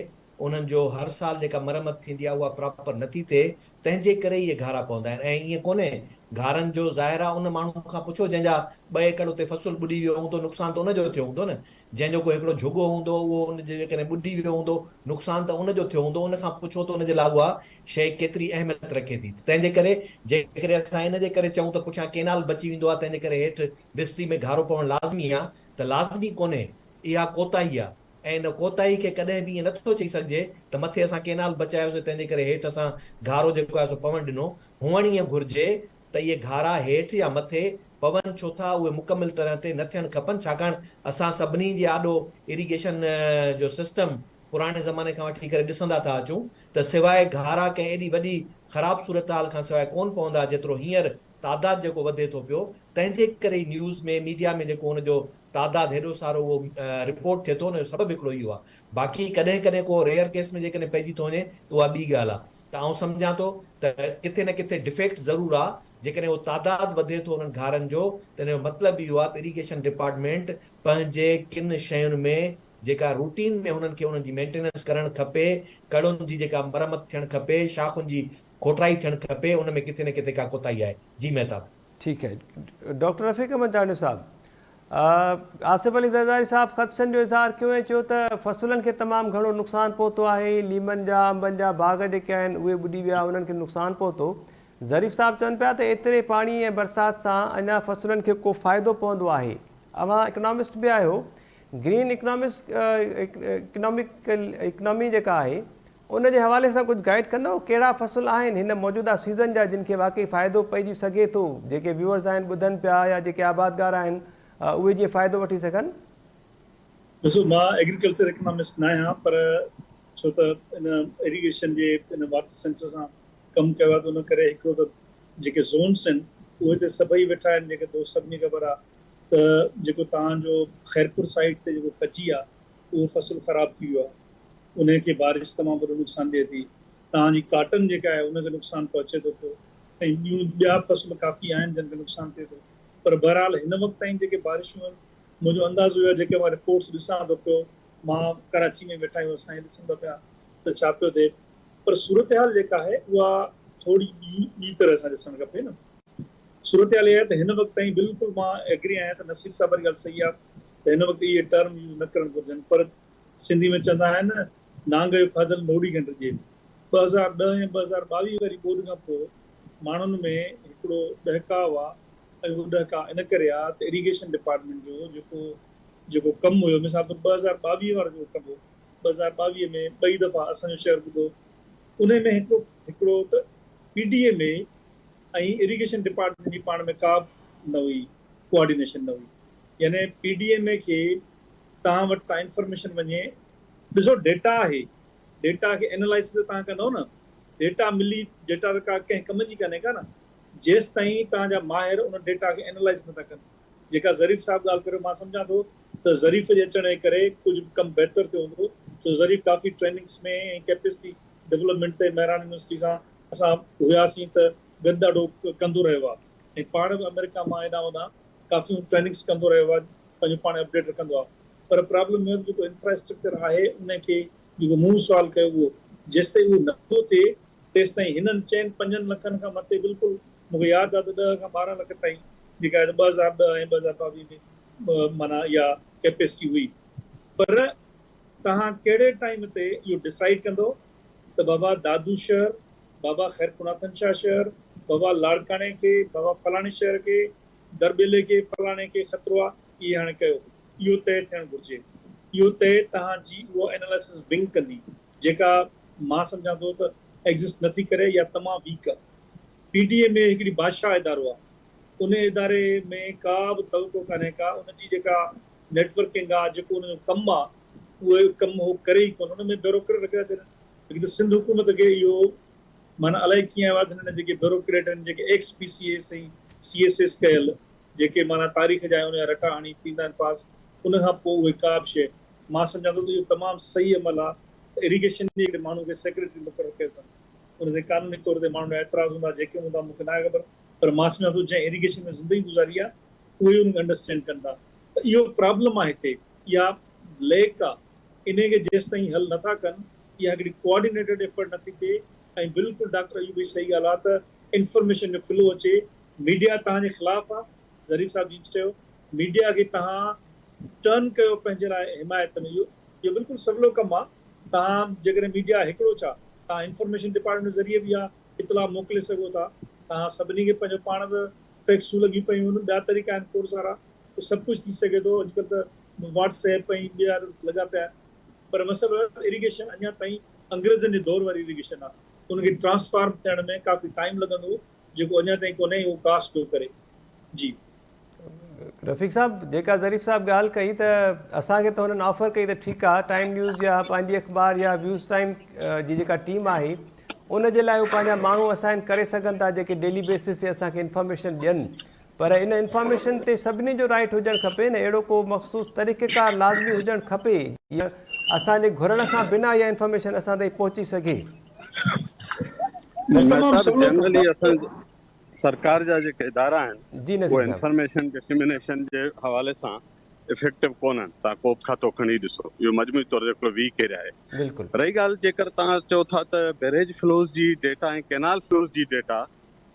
انهن جو هر سال جيڪا مرمت ٿيندي آهي اها پراپر نٿي ٿئي تنهن جي ڪري اهي گهارا پوندا آهن ۽ ائين ڪونهي گهارن جو ظاهر آهي ان ماڻهو کان پڇو جنهن جا ٻه ايڪڙ اتي فصل ٻڏي ويو هوندو نقصان ته ان جو ٿيو هوندو نه جنهن جو ڪو هڪڙو جهڳو هوندو اهو ان جي جيڪڏهن ٻڏي ويو هوندو نقصان ته ان جو ٿيو هوندو ان کان پڇو ته ان جي لاء اها شيء ڪيتري اهميت رکي ٿي تنهن جي ڪري جيڪڏهن اسان ان جي ڪري چئون ته پٺيان ڪينال بچي ويندو آهي تنهن جي ڪري هيٺ ڊسٽري ۾ گهارو پوڻ لازمي آهي ته لازمي ڪونهي اها ڪوتاهي آهي ۽ ان ڪوتاهي کي ڪڏهن به ائين نه ٿو چئي سگهجي ته مٿي اسان ڪينال بچايوسين تنهن جي ڪري هيٺ اسان گهارو جيڪو آهي سو پوڻ ڏنو. هئڻ ائين گهرجي ته اهي گهارا هيٺ يا مٿي پون ڇو ٿا اهي مڪمل طرح تي نه ٿيڻ کپن ڇاڪاڻ اسان سڀني جي آڏو اريگيشن جو سسٽم پراڻي زماني کان وٺي ڪري ڏسندا ٿا اچون ته سواء گهارا ڪنهن ايڏي وڏي خراب صورتحال کان سواء ڪونه پوندا جيترو هينئر تعداد جيڪو وڌي ٿو پيو تنهن جي ڪري ئي نيوز ۾ ميڊيا ۾ جيڪو ان جو تعداد هيڏو سارو اهو رپورٽ ٿئي ٿو ان جو سبب هڪڙو اهو آهي باقي ڪڏهن ڪڏهن ڪو ريئر ڪيس ۾ جيڪڏهن پئجي ٿو وڃي ته اها ٻي ڳالهه آهي ته آئون سمجهان ٿو ته ڪٿي نه ڪٿي ڊفيڪٽ ضرور آهي جيڪڏهن اهو تعداد وڌي ٿو انهن گهارن جو ته ان جو مطلب اهو آهي ته اريگيشن ڊپارٽمينٽ پنهنجي ڪن شين ۾ جيڪا روٽين ۾ هنن کي انهن جي مينٽيننس ڪرڻ کپي ڪڙن جي جيڪا مرمت ٿيڻ کپي شاخن جي کوٽائي ٿيڻ کپي ان ۾ ڪٿي نه ڪٿي ڪا ڪوتاهي آهي جي مهتاب. ٺيڪ آهي ڊاڪٽر رفيق احمد چانڊيو صاحب آصف علي زرداري صاحب خدشن جو اظهار ڪيو ۽ چيو ته فصلن کي تمام گهڻو نقصان پهتو آهي ليمن جا انبن جا باغ جيڪي آهن اهي ٻڏي ويا انهن کي نقصان پهتو ظريف صاحب چون پيا ته ايتري پاڻي ۽ برسات سان اڃا فصلن کي ڪو فائدو پوندو آهي اوهان اڪنامسٽ به آهيو گرين اڪنامڪس اڪناميڪل اڪنامي جيڪا آهي ان جي حوالي سان ڪجهه گائيڊ ڪندؤ ڪهڙا فصل آهن هن موجوده سيزن جا جن کي واقعي فائدو پئجي سگهي ٿو جيڪي ويوئرز آهن ٻڌن پيا يا جيڪي آبادگار آهن اهي جيئن فائدو وٺي سگهن. ڏسو مان ايگريڪلچر اڪنامسٽ نه آهيان پر ڇو ته ان ايريگيشن جي ان واٽر سينٽر سان ڪم ڪيو آهي ته ان ڪري هڪڙو ته جيڪي زونس آهن اهي ته سڀئي ويٺا آهن جيڪي دوست سڀني خبر آهي ته جيڪو توهان جو خيرپور سائيڊ تي جيڪو کجي آهي اهو فصل خراب ٿي ويو آهي انهي کي بارش تمام وڏو نقصان ڏئي ٿي. توهان جي ڪاٽن جيڪا آهي ان کي نقصان پهچي ٿو پيو ۽ ٻيون ٻيا فصل ڪافي آهن جن کي نقصان ٿئي ٿو پر بهرحال هن وقت تائين جيڪي بارشون آهن منهنجو اندازو اهو آهي جيڪي مان رپورٽس ڏسان ٿو پيو مان ڪراچي ۾ ويٺا آهيون اسان هي ڏسون ٿا پيا ته ڇا پيو ٿئي پر صورتحال جيڪا آهي اها ٿوري ٻي ٻي طرح سان ڏسڻ کپي نه صورتحال اها آهي ته هن وقت تائين بلڪل مان ايگري آهيان ته نصير صاحب واري ڳالهه صحيح آهي ته هن وقت اهي ٽرم يوز نه ڪرڻ گهرجن پر سنڌي ۾ چوندا آهن نه نانگ جو کاڌل نوڙي کان ڊڄي. 2010 ۽ 2022 واري ٻوڏ کان پوء ماڻهن ۾ هڪڙو ڏهڪاء آ ۽ اهو ڏهڪاء ان ڪري آ ته اريگيشن ڊپارٽمينٽ جو جيڪو جيڪو ڪم هيو مثال طور 2022 وارو جيڪو ڪم هو 2022 ۾ ٻئي دفعا اسان جو شهر ٻڏو انهي ۾ هڪڙو هڪڙو ته P D M A ۽ irrigation department جي پاڻ ۾ ڪا به نه هئي ڪوآرڊينيشن نه هئي يعني پي ڊي ايم اي کي توهان وٽ ڪا انفارميشن وڃي ڏسو ڊيٽا آهي ڊيٽا کي اينالائز به توهان ڪندو نه ڊيٽا ملي ڊيٽا ته ڪا ڪنهن ڪم جي ڪانهي ڪا نه جيستائين توهان جا ماهر ان ڊيٽا کي اينالائز نٿا ڪن جيڪا ظريف صاحب ڳالهه ڪريو مان سمجهان ٿو ته ظريف جي اچڻ جي ڪري ڪجهه ڪم بهتر ٿيو هوندو ڇو ظريف ڪافي ٽريننگس ۾ ۽ ڪيپسٽي ڊولپمينٽ تي مهراڻ يونيورسٽي سان اسان هياسين ته گڏ ڏاڍو ڪندو رهيو آهي ۽ پاڻ به آمريڪا مان هيڏانهن هوڏانهن ڪافي ٽريننگس ڪندو رهيو آهي پنهنجو پاڻ اپڊيٽ رکندو آهي. پر پرابلم اهو ته جيڪو انفراسٽرڪچر آهي ان کي جيڪو مون سوال ڪيو اهو جيستائين اهو نٿو ٿئي تيستائين هنن چئن پنجن لکن کان مٿي بلڪل مون کي ياد آهي ته ڏهه کان 12 لک تائين جيڪا آهي ته 2010 ۽ 2022 ۾ معنيٰ اها ڪيپيسٽي هئي پر توهان ڪهڙي ٽائيم تي اهو ڊسائيڊ ڪندو ته بابا دادو شهر، بابا خيرپورناٿن شاهه شهر، بابا لاڙڪاڻي کي، بابا فلاڻي شهر کي، درٻيلي کي، فلاڻي کي خطرو آ، اهي هاڻي ڪيو. اهو طئي ٿيڻ گهرجي. اهو طئي توهان جي اهو اينالائسز ونگ ڪندي، جيڪا مان سمجهان ٿو ته ايگزسٽ نٿي ڪري يا تمام ويڪ آ. پي ڊي ايم اي هڪڙي بادشاهه ادارو آ. ان اداري ۾ ڪا به توقع ڪانهي ڪا، ان جي جيڪا نيٽ ورڪنگ آ، جيڪو ان جو ڪم آ، اهو ڪم هو ڪري ئي ڪونه. ان ۾ بيوروڪريٽ رکي ٿا ڇڏن. هڪ ته سنڌ حڪومت کي اهو معنيٰ الائي ڪيئن آيو آهي ته هنن جيڪي بيوروڪريٽ آهن، جيڪي X P C S ۽ C S S ڪيل، جيڪي معنيٰ تاريخ جا ان جا رٽا هڻي ٿيندا آهن پاس، ان کان پوء اهي ڪا به شيء، مان سمجهان ٿو ته اهو تمام صحيح عمل آهي ته اريگيشن جي هڪڙي ماڻهو کي سيڪريٽري مقرر ڪيو اٿن. ان تي قانوني طور تي ماڻهن جا اعتراض هوندا، جيڪي هوندا مون کي ناهي خبر، پر مان سمجهان ٿو جنهن اريگيشن ۾ زندگي گذاري آهي، اهي ئي ان کي انڊرسٽينڊ ڪن ٿا ته اهو پرابلم آهي هتي، اها ليڪ آهي، انهي کي جيستائين حل نٿا ڪن، اها هڪڙي ڪوآرڊينيٽيڊ ايفرٽ نٿي ٿئي ۽ بلڪل ڊاڪٽر ايوب جي صحيح ڳالهه آهي ته انفارميشن جو فلو اچي، ميڊيا توهان جي خلاف آهي، ظريف صاحب جيئن چيو ميڊيا کي توهان ٽرن ڪيو پنهنجي لاء حمايت ۾ اهو اهو بلڪل سولو ڪم آهي، توهان جيڪڏهن ميڊيا هڪڙو ڇا توهان انفارميشن ڊپارٽمينٽ ذريعي به اها اطلاع موڪلي سگهو ٿا، توهان سڀني کي پنهنجو پاڻ ته فيڪسون لڳيون پيون آهن، ٻيا طريقا آهن کوڙ سارا، سڀ ڪجهه ٿي سگهي ٿو، اڄڪلهه ته واٽس ايپ ۽ ٻيا لڳا پيا آهن. پر مسئلو اهو آهي اريگيشن اڃا تائين انگريزن جي دور واري اريگيشن آهي ان کي ٽرانسفارم ٿيڻ ۾ ڪافي ٽائيم لڳندو جيڪو اڃا تائين ڪونهي اهو ڪاسٽ پيو ڪري جي. رفيق صاحب جيڪا ظريف صاحب ڳالهه ڪئي ته اسان کي ته هنن آفر ڪئي ته ٺيڪ آهي ٽائيم نيوز يا پنهنجي اخبار يا ويوز ٽائيم جي جيڪا ٽيم آهي ان جي لاء هو پنهنجا ماڻهو اسائن ڪري سگهن ٿا جيڪي ڊيلي بيسس تي اسان کي انفارميشن ڏين پر ان انفارميشن تي سڀني جو رائيٽ هجڻ کپي نه اهڙو ڪو مخصوص طريقيڪار لازمي هجڻ کپي جيئن اسان جي گهرڻ کان بنا اها انفارميشن اسان تائين پهچي سگهي. مهتاب جنرلي اسان سرڪار جا جيڪي ادارا آهن اهي انفارميشن ڊسيمينيشن جي حوالي سان افيڪٽو ڪونهن توهان ڪو به کاتو کڻي ڏسو اهو مجموعي طور تي هڪڙو ويڪ ايريا آهي رهي ڳالهه جيڪر توهان چئو ٿا ته بئريج فلوز جي ڊيٽا ۽ ڪينال فلوز جي ڊيٽا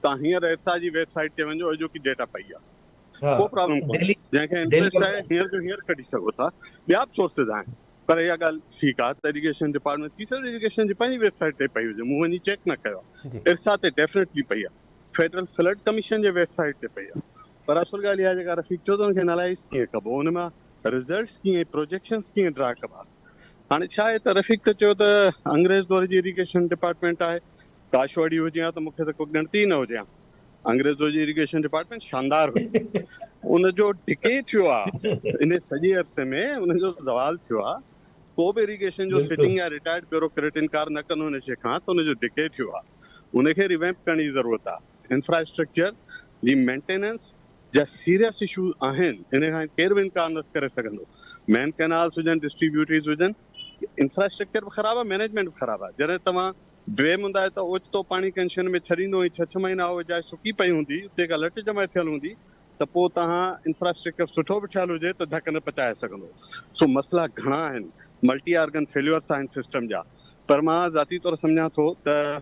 توهان هينئر ارسا جي ويب سائيٽ تي وڃو اڄوڪي ڊيٽا پئي آهي ڪو پرابلم ڪونهي جنهن کي انٽريسٽ آهي هينئر جو هينئر ڪڍي سگهو ٿا ٻيا به سورسز آهن پر اها ڳالهه ٺيڪ آهي ته اريگيشن ڊپارٽمينٽ ٿي سگهي اريگيشن جي پنهنجي ويب سائيٽ تي پئي هجي مون وڃي چيڪ نه ڪيو آهي ارسا تي ڊيفنيٽلي پئي آهي فيڊرل فلڊ ڪميشن جي ويب سائيٽ تي پئي آهي پر اصل ڳالهه اها جيڪا رفيق چيو ته ان کي انالائز ڪيئن ڪبو ان مان رزلٽس ڪيئن پروجيڪشنس ڪيئن ڊرا ڪبا هاڻي ڇا آهي ته رفيق ته چيو ته انگريز دور جي اريگيشن ڊپارٽمينٽ آهي ڪاش اهڙي هجي ها ته مون کي ته ڪو ڳڻتي ئي نه هجي ها. انگريز دور جي اريگيشن ڊپارٽمينٽ شاندار هئي. ان جو ڊڪي ٿيو آ. ان سڄي عرصي ۾ ان جو زوال ٿيو آ. ڪو به اريگيشن جو سٽنگ يا رٽائرڊ بيوروڪريٽ انڪار نه ڪندو ان شيء کان ته ان جو ڊڪي ٿيو آ. ان کي ريويمپ ڪرڻ جي ضرورت آ. انفراسٽرڪچر جي مينٽيننس جا سيريس اشوز آهن. ان کان ڪير به انڪار نه ڪري سگهندو. مين ڪئنالز هجن، ڊسٽريبيوٽريز هجن، انفراسٽرڪچر به خراب آ، مينيجمينٽ به خراب آ. جڏهن توهان ڊيم هوندا آهي ته اوچتو پاڻي ڪن شين ۾ ڇڏيندو ۽ ڇهه ڇهه مهينا اها جاء سڪي پئي هوندي اتي ڪا لٽ جمع ٿيل هوندي ته پوء توهان انفراسٽرڪچر سٺو به ٺهيل هجي ته ڌڪ نه پچائي سگهندو سو مسئلا گهڻا آهن ملٽي آرگن فيليورس آهن سسٽم جا پر مان ذاتي طور سمجهان ٿو ته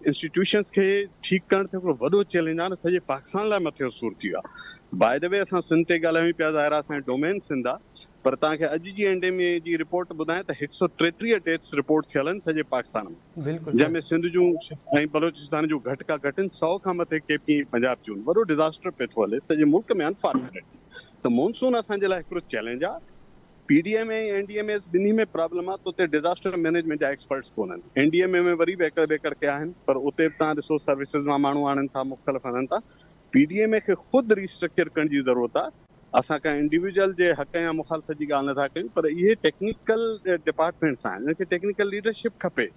انسٽيٽيوشنس کي ٺيڪ ڪرڻ ته هڪڙو وڏو چئلينج آهي نه سڄي پاڪستان لاء مٿي جو سور ٿي ويو آهي باء the V اسان سنڌ تي ڳالهايون پيا ظاهر آهي اسان جو ڊومين سنڌ آهي پر توهان کي اڄ جي اين ڊي ايم اي جي رپورٽ ٻڌايان ته 133 ڊيٿس رپورٽ ٿيل آهن سڄي پاڪستان ۾ جنهن ۾ سنڌ جون ۽ بلوچستان جون گهٽ کان گهٽ 100 کان مٿي ڪي پي ۽ پنجاب جون وڏو ڊزاسٽر پئي ٿو هلي سڄي ملڪ ۾ انفارچونيٽلي ته مونسون اسان جي لاء هڪڙو چئلينج آهي P D M A ۽ N D M As ٻنهي ۾ پرابلم آهي ته اتي ڊزاسٽر مئنيجمينٽ جا ايڪسپرٽس ڪونهن اين ڊي ايم اي ۾ وري به ايڪڙ ٻيڪڙ ڪيا آهن پر اتي به توهان ڏسو سروسز مان ماڻهو آڻن ٿا مختلف هنڌن تان پي ڊي ايم اي کي خود ريسٽرڪچر ڪرڻ جي ضرورت آهي اسان ڪنهن انڊيويجوئل جي حق يا مخالفت جي ڳالهه نٿا ڪيون پر اهي ٽيڪنيڪل ڊپارٽمينٽس آهن انهن کي ٽيڪنيڪل ليڊرشپ کپي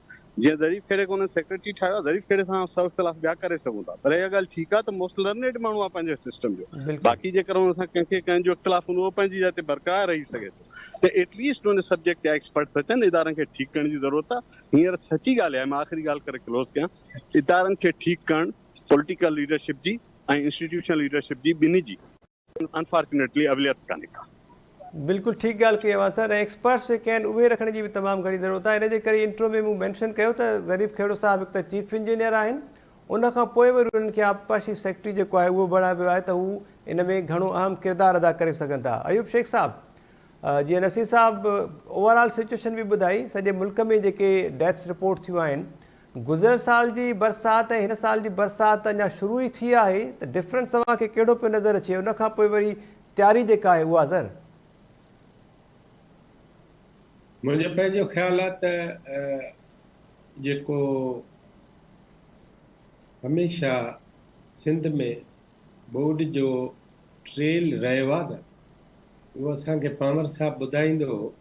جيئن ظريف کهڙي کي انهن سيڪريٽري ٺاهيو آهي ظريف کهڙي سان سو اختلاف ٻيا ڪري سگهون ٿا پر اها ڳالهه ٺيڪ آهي ته موسٽ لرنيڊ ماڻهو آهي پنهنجي سسٽم جو باقي جيڪر ان سان ڪنهن کي ڪنهن جو اختلاف هوندو اهو پنهنجي جاء تي برقرار رهي سگهي ٿو ته ايٽ ليسٽ ان سبجيڪٽ جا ايڪسپرٽس اچن ادارن کي ٺيڪ ڪرڻ جي ضرورت آهي هينئر سچي ڳالهه آهي مان آخري ڳالهه ڪري ڪلوز ڪيان ادارن کي ٺيڪ ڪرڻ پوليٽيڪل ليڊرشپ جي ۽ انسٽيٽيوشنل ليڊرشپ جي ٻنهي جي انفارچونيٽلي اوليت ڪانهي ڪا. بلڪل ٺيڪ ڳالهه ڪئي اوهان سر ۽ ايڪسپرٽس جيڪي آهن اهي رکڻ جي به تمام گهڻي ضرورت آهي ان جي ڪري انٽرو ۾ مون مينشن ڪيو ته ظريف کهڙو صاحب هڪ ته چيف انجنيئر آهن ان کان پوء وري انهن کي آبپاشي سيڪريٽري جيڪو آهي اهو بڻايو ويو آهي ته هو ان ۾ گهڻو اهم ڪردار ادا ڪري سگهن ٿا ايوب شيخ صاحب جيئن نصير صاحب اوور آل سچويشن به ٻڌائي سڄي ملڪ ۾ جيڪي ڊيٿس رپورٽ ٿيون آهن گذريل سال جي برسات ۽ هن سال جي برسات اڃا شروع ئي ٿي آهي ته ڊفرنس اوهان کي ڪهڙو پيو نظر اچي ان کان پوء وري تياري جيڪا آهي اها سر. منهنجو پنهنجو خيال آهي ته جيڪو هميشه سنڌ ۾ ٻوڏ جو ٽريل رهيو آهي نه اهو اسان کي پانور صاحب ٻڌائيندو هو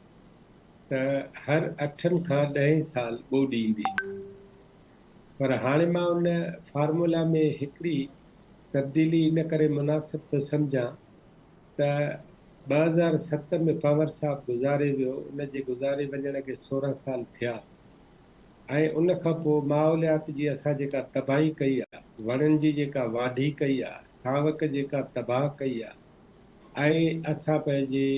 ته هر اٺن کان ڏهين سال ٻوڏ ايندي پر هاڻي مان ان فارمولا ۾ هڪڙي تبديلي ان ڪري مناسب ٿو سمجهان ته 2007 ۾ پنهور صاحب گذاري ويو، ان جي گذاري وڃڻ کي 16 سال ٿيا ۽ ان کان پوء ماحوليات جي اسان جيڪا تباهي ڪئي آ، وڻن جي جيڪا واڍي ڪئي آ، ساوڪ جيڪا تباهه ڪئي آ ۽ اسان پنهنجي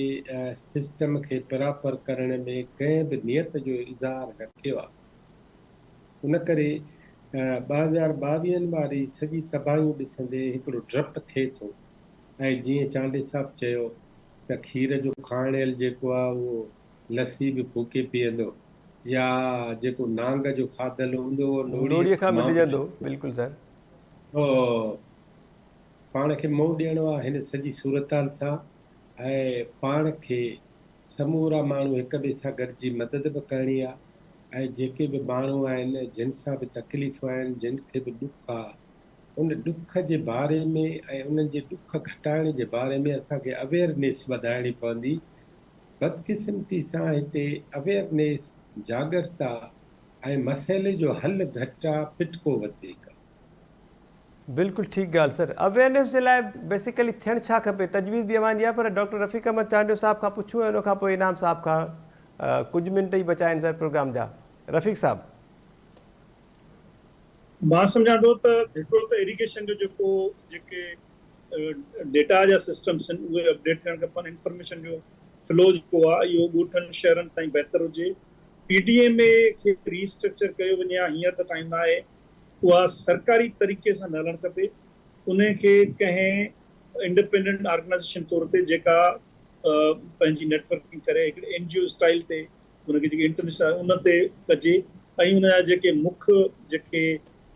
سسٽم کي پراپر ڪرڻ ۾ ڪنهن به نيت جو اظهار نه ڪيو آ. ان ڪري 2022 واري سڄي تباهيون ڏسندي هڪڙو ڊپ ٿئي ٿو ۽ جيئن چانڊيي صاحب چيو ته کير جو کاڻيل جيڪو آ اهو لسي به ڦوڪي پيئندو يا جيڪو نانگ جو کاڌل هوندو اهو نوڙيء نوڙيء کان به مان به ڊڄندو. ڊڄندو. بلڪل سر. سو پاڻ کي منهن ڏيڻو آ هن سڄي صورتحال سان ۽ پاڻ کي سمورا ماڻهو هڪ ٻئي سان گڏجي مدد به ڪرڻي آ ۽ جيڪي به ماڻهو آهن جن سان به تڪليفون آهن جن کي به ڏک آ ان ڏک جي باري ۾ ۽ انهن جي ڏک گهٽائڻ جي باري ۾ اسان کي اويئرنيس وڌائڻي پوندي بدقسمتي سان هتي اويئرنيس جاڳرتا ۽ مسئلي جو حل گهٽ آ پٽڪو وڌيڪ آ. بلڪل ٺيڪ ڳالهه سر اويئرنيس جي لاء بيسيڪلي ٿيڻ ڇا کپي تجويز به اوهان جي آهي پر ڊاڪٽر رفيق احمد چانڊيو صاحب کان پڇون ۽ ان کان پوء انعام صاحب کان ڪجهه منٽ ئي بچا آهن سر پروگرام جا رفيق صاحب. مان سمجهان ٿو ته هڪڙو ته ايريگيشن جو جيڪو جيڪي ڊيٽا جا سسٽمس آهن اهي اپڊيٽ ٿيڻ کپن انفارميشن جو فلو جيڪو آهي اهو ڳوٺن شهرن تائين بهتر هجي پي ڊي ايم اي کري اسٽرڪچر ڪيو وڃي ها هينئر ته ٽائيم ناهي اها سرڪاري طريقي سان نه هلڻ کپي، انهي کي ڪنهن انڊپينڊنٽ آرگنائيزيشن طور تي جيڪا پنهنجي نيٽ ورڪنگ ڪري هڪڙي اين جي او اسٽائيل تي ان کي جيڪي انٽرنيشنل ان تي ڪجي ۽ ان جا جيڪي مک جيڪي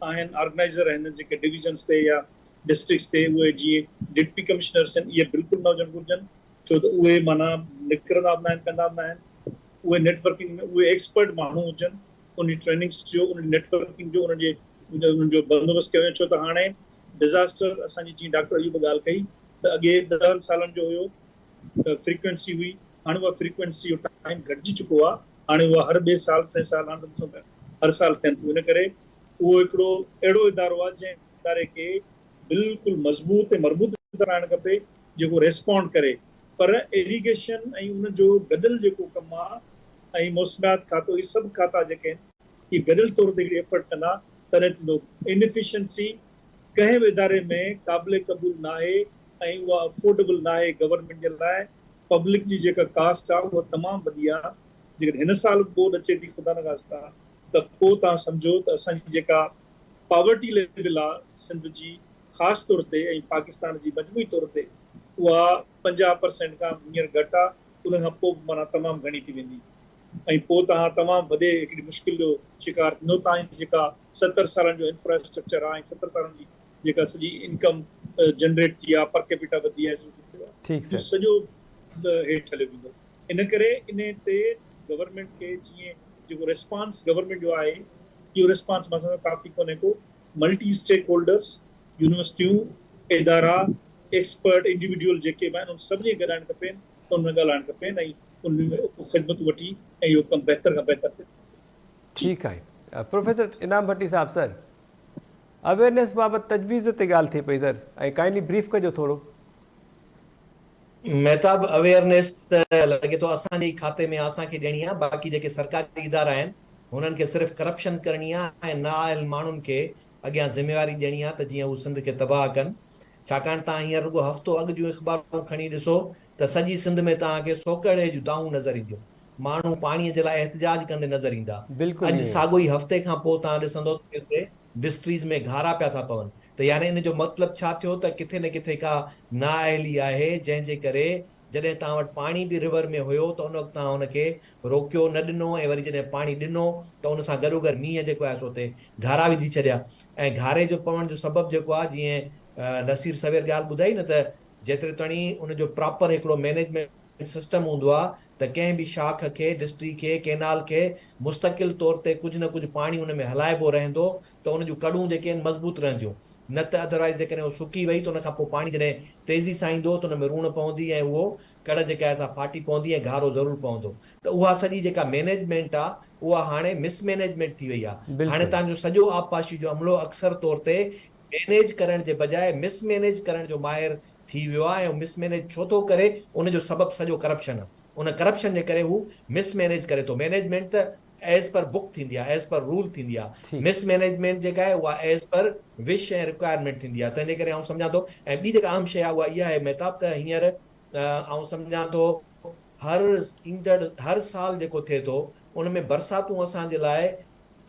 آهن آرگنائيزر آهن جيڪي ڊويزنس تي يا ڊسٽرڪٽس تي اهي جيئن ڊپٽي ڪمشنرس آهن اهي بلڪل نه هجڻ گهرجن ڇو ته اهي معنيٰ نڪرندا به ناهن ڪندا به ناهن اهي نيٽ ورڪنگ ۾ اهي ايڪسپرٽ ماڻهو هجن ان جي ٽريننگس جو ان جي نيٽ ورڪنگ جو انهن جي انهن جو بندوبست ڪيو وڃي ڇو ته هاڻي ڊزاسٽر اسان جي جيئن ڊاڪٽر ايوب ڳالهه ڪئي ته اڳي ڏهن سالن جو هيو فريڪوئنسي هئي هاڻي اها فريڪوئنسي جو ٽائيم گهٽجي چڪو آهي هاڻي اها هر ٻئي سال ٽئين سال هاڻي ته ڏسون پيا هر سال ٿين ٿيون ان ڪري اهو هڪڙو اهڙو ادارو آهي جنهن اداري کي بلڪل مضبوط ۽ مربوط ادارو آڻڻ کپي جيڪو ريسپونڊ ڪري پر ايريگيشن ۽ ان جو گڏيل جيڪو ڪم آهي ۽ موسميات کاتو اهي سڀ کاتا جيڪي آهن اهي گڏيل طور تي هڪڙي ايفرٽ ڪندا تڏهن ٿيندو. انفيشنسي ڪنهن به اداري ۾ قابل قبول ناهي ۽ اها افورڊبل ناهي گورنمينٽ جي لاء پبلڪ جي جيڪا ڪاسٽ آهي اها تمام وڏي آهي جيڪڏهن هن سال به ٻوڏ اچي ٿي خدا نخواسته ته پوء توهان سمجهو ته اسان جي جيڪا پاورٽي ليول آهي سنڌ جي خاص طور تي ۽ پاڪستان جي مجموعي طور تي اها 50 پرسينٽ کان هينئر گهٽ آهي ان کان پوء به معنيٰ تمام گهڻي ٿي ويندي ۽ پوء توهان تمام وڏي هڪڙي مشڪل جو شڪار ٿيندو. توهان جي جيڪا 70 سالن جو انفراسٽرڪچر آهي ۽ 70 سالن جي جيڪا سڄي انڪم جنريٽ ٿي آهي، پر ڪيپيٽا وڌي آهي، سو ڪجهه ٿيو آهي، ٺيڪ اهو سر. سڄو هيٺ هليو ويندو. ان ڪري انهي تي گورنمينٽ کي جيئن جيڪو ريسپانس گورنمينٽ جو آهي، اهو ريسپانس مان سمجهان ٿو ڪافي ڪونهي ڪو. ملٽي اسٽيڪ هولڊرس، يونيورسٽيون، ادارا، ايڪسپرٽ، انڊيوڊيول جيڪي به آهن انهن سڀني کي گڏائڻ کپين. ان ۾ ڳالهائڻ کپي ۽ ان ۾ خدمتون وٺي ۽ اهو ڪم بهتر کان بهتر ٿئي. ٺيڪ آهي پروفيسر انعام ڀٽي صاحب سر اويئرنيس بابت تجويز تي ڳالهه ٿئي پئي سر ۽ ڪائنڊلي بريف ڪجو ٿورو. مهتاب اويئرنيس ته لڳي ٿو اسان جي ئي کاتي ۾ اسان کي ڏيڻي آهي باقي جيڪي سرڪاري ادارا آهن هنن کي صرف ڪرپشن ڪرڻي آهي ۽ نااهل ماڻهن کي اڳيان ذميواري ڏيڻي آهي ته جيئن هو سنڌ کي تباهه ڪن. ڇاڪاڻ توهان هينئر رڳو هفتو اڳ جون اخبارون کڻي ڏسو ته سڄي سنڌ ۾ توهان کي سوڪهڙي جون دانهون نظر اينديون. ماڻهو پاڻي جي لاء احتجاج ڪندي نظر ايندا. بلڪل اڄ ائين. ساڳو ئي هفتي کان پوء توهان ڏسندو ته اتي ڊسٽريز ۾ گهارا پيا ٿا پون ته يعني ان جو مطلب ڇا ٿيو ته ڪٿي نه ڪٿي ڪا نااهلي آهي جنهن جي ڪري جڏهن توهان وٽ پاڻي به ريور ۾ هيو ته ان وقت توهان ان کي روڪيو نه ڏنو ۽ وري جڏهن پاڻي ڏنو ته ان سان گڏوگڏ مينهن جيڪو آهي سو اتي گهارا وجهي ڇڏيا ۽ گهاري جو پوڻ جو سبب جيڪو آهي جيئن نصير سوير ڳالهه ٻڌائي نه ته جيتري تڻي ان جو پراپر هڪڙو مينيجمينٽ سسٽم هوندو آهي ته ڪنهن به شاخ کي، ڊسٽري کي، ڪينال کي مستقل طور تي ڪجهه نه ڪجهه پاڻي ان ۾ هلائبو رهندو ته ان جون ڪڙون جيڪي آهن مضبوط رهنديون نه ته اڌروائيز جيڪڏهن اهو سڪي وئي ته ان کان پوء پاڻي جڏهن تيزي سان ايندو ته ان ۾ روڻ پوندي ۽ اهو ڪڙ جيڪا آهي سا ڦاٽي پوندي ۽ گهارو ضرور پوندو ته اها سڄي جيڪا مينيجمينٽ آهي اها هاڻي مس مينيجمينٽ ٿي وئي آهي هاڻي بلڪل. تان جو سڄو آبپاشي جو عملو اڪثر طور تي مينيج ڪرڻ جي بجاء مس مينيج ڪرڻ جو ماهر ٿي ويو آهي ۽ هو مس مينيج ڇو ٿو ڪري ان جو سبب سڄو ڪرپشن آهي ان ڪرپشن جي ڪري هو مس مينيج ڪري ٿو مينيجمينٽ ته ايز پر بڪ ٿيندي آهي ايز پر رول ٿيندي آهي ٺيڪ. مس مينيجمينٽ جيڪا آهي اها ايز پر وش ۽ رڪوائرمينٽ ٿيندي آهي تنهن جي ڪري آئون سمجهان ٿو ۽ ٻي جيڪا اهم شيء آهي اها اها آهي مهتاب ته هينئر آئون سمجهان ٿو هر ايندڙ هر سال جيڪو ٿئي ٿو ان ۾ برساتون اسان جي لاء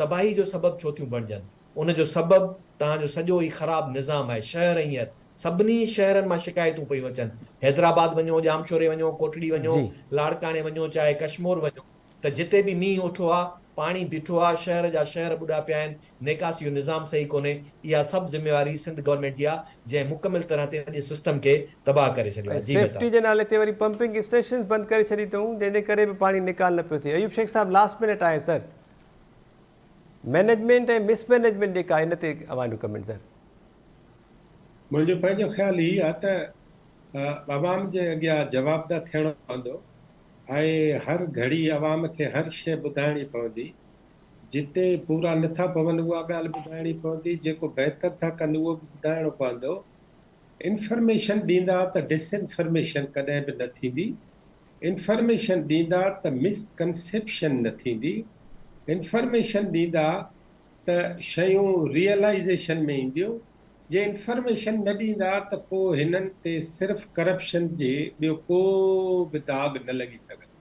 تباهي جو سبب ڇو ٿيون بڻجن ان جو سبب توهان جو سڄو هي خراب نظام آهي شهر هينئر سڀني شهرن مان شڪايتون پيون اچن حيدرآباد وڃو ڄامشوري وڃو ڪوٽڙي وڃو جي. لاڙڪاڻي وڃو چاهي ڪشمور وڃو ته جتي به مينهن اٺو آ، پاڻي بيٺو آ، شهر جا شهر ٻڏا پيا آهن، نيڪاسي جو نظام صحيح ڪونهي، اها سڀ ذميواري سنڌ گورنمينٽ جي آ، جنهن مڪمل طرح تي سڄي سسٽم کي تباهه ڪري ڇڏيو آ. ۽ جي سيفٽي مهتاب. جي نالي تي وري پمپنگ اسٽيشنز بند ڪري ڇڏي اٿئون جنهن جي ڪري به پاڻي نيڪال نه پيو ٿئي. ايوب شيخ صاحب لاسٽ منٽ آهي سر. مينيجمينٽ ۽ مس مينيجمينٽ جيڪا آهي ان تي اوهان جو ڪمينٽ سر. منهنجو پنهنجو خيال هي آ ته عوام جي اڳيان جوابده ٿيڻو پوندو ۽ هر گهڙي عوام کي هر شيء ٻڌائڻي پوندي، جتي پورا نه ٿا پون اها ڳالهه ٻڌائڻي پوندي، جيڪو بهتر ٿا ڪن اهو به ٻڌائڻو پوندو، انفرميشن ڏيندا ته ڊس انفرميشن ڪڏهن به نه ٿيندي، انفرميشن ڏيندا ته مس ڪنسيپشن نه ٿيندي، انفرميشن ڏيندا ته شيون ريئلائيزيشن ۾ اينديون، جي انفرميشن نه ڏيندا ته پوء هنن تي صرف ڪرپشن جي ٻيو ڪو به داغ نه لڳي سگهندو.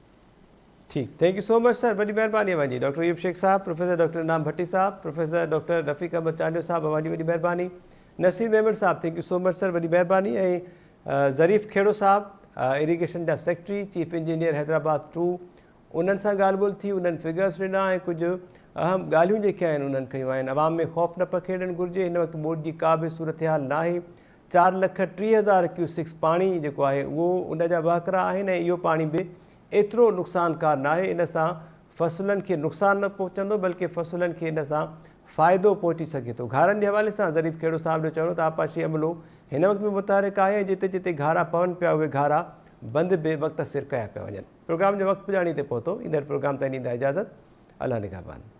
ٺيڪ thank you so much سر وڏي مهرباني اوهان جي ڊاڪٽر ايوب شيخ صاحب پروفيسر ڊاڪٽر انعام ڀٽي صاحب پروفيسر ڊاڪٽر رفيق احمد چانڊيو صاحب اوهان جي وڏي مهرباني نصير ميمڻ صاحب thank you so much sir وڏي مهرباني ۽ ظريف کهڙو صاحب اريگيشن جا سيڪريٽري چيف انجنيئر حيدرآباد 2 انهن سان ڳالهه ٻولهه ٿي، انهن فگرس ڏنا ۽ ڪجهه اهم ڳالهيون جيڪي آهن انهن ڪيون آهن. عوام ۾ خوف نه پکيڙڻ گهرجي، هن وقت ٻوڏ جي ڪا به صورتحال ناهي، 4,30,000 ڪيوسڪس پاڻي جيڪو آهي اهو ان جا وهڪرا آهن ۽ اهو پاڻي به ايترو نقصانڪار ناهي، ان سان فصلن کي نقصان نه پهچندو بلڪه فصلن کي ان سان فائدو پهچي سگهي ٿو. گهارن جي حوالي سان ظريف کهڙو صاحب جو چوڻ هو ته آبپاشي عملو هن وقت به متحرڪ آهي ۽ جتي جتي گهارا پون پيا اهي گهارا بند به وقت سر ڪيا پيا وڃن. پروگرام جو وقت پڄاڻي تي پهتو ايندڙ پروگرام تائين ڏيندا اجازت الله نگهبان.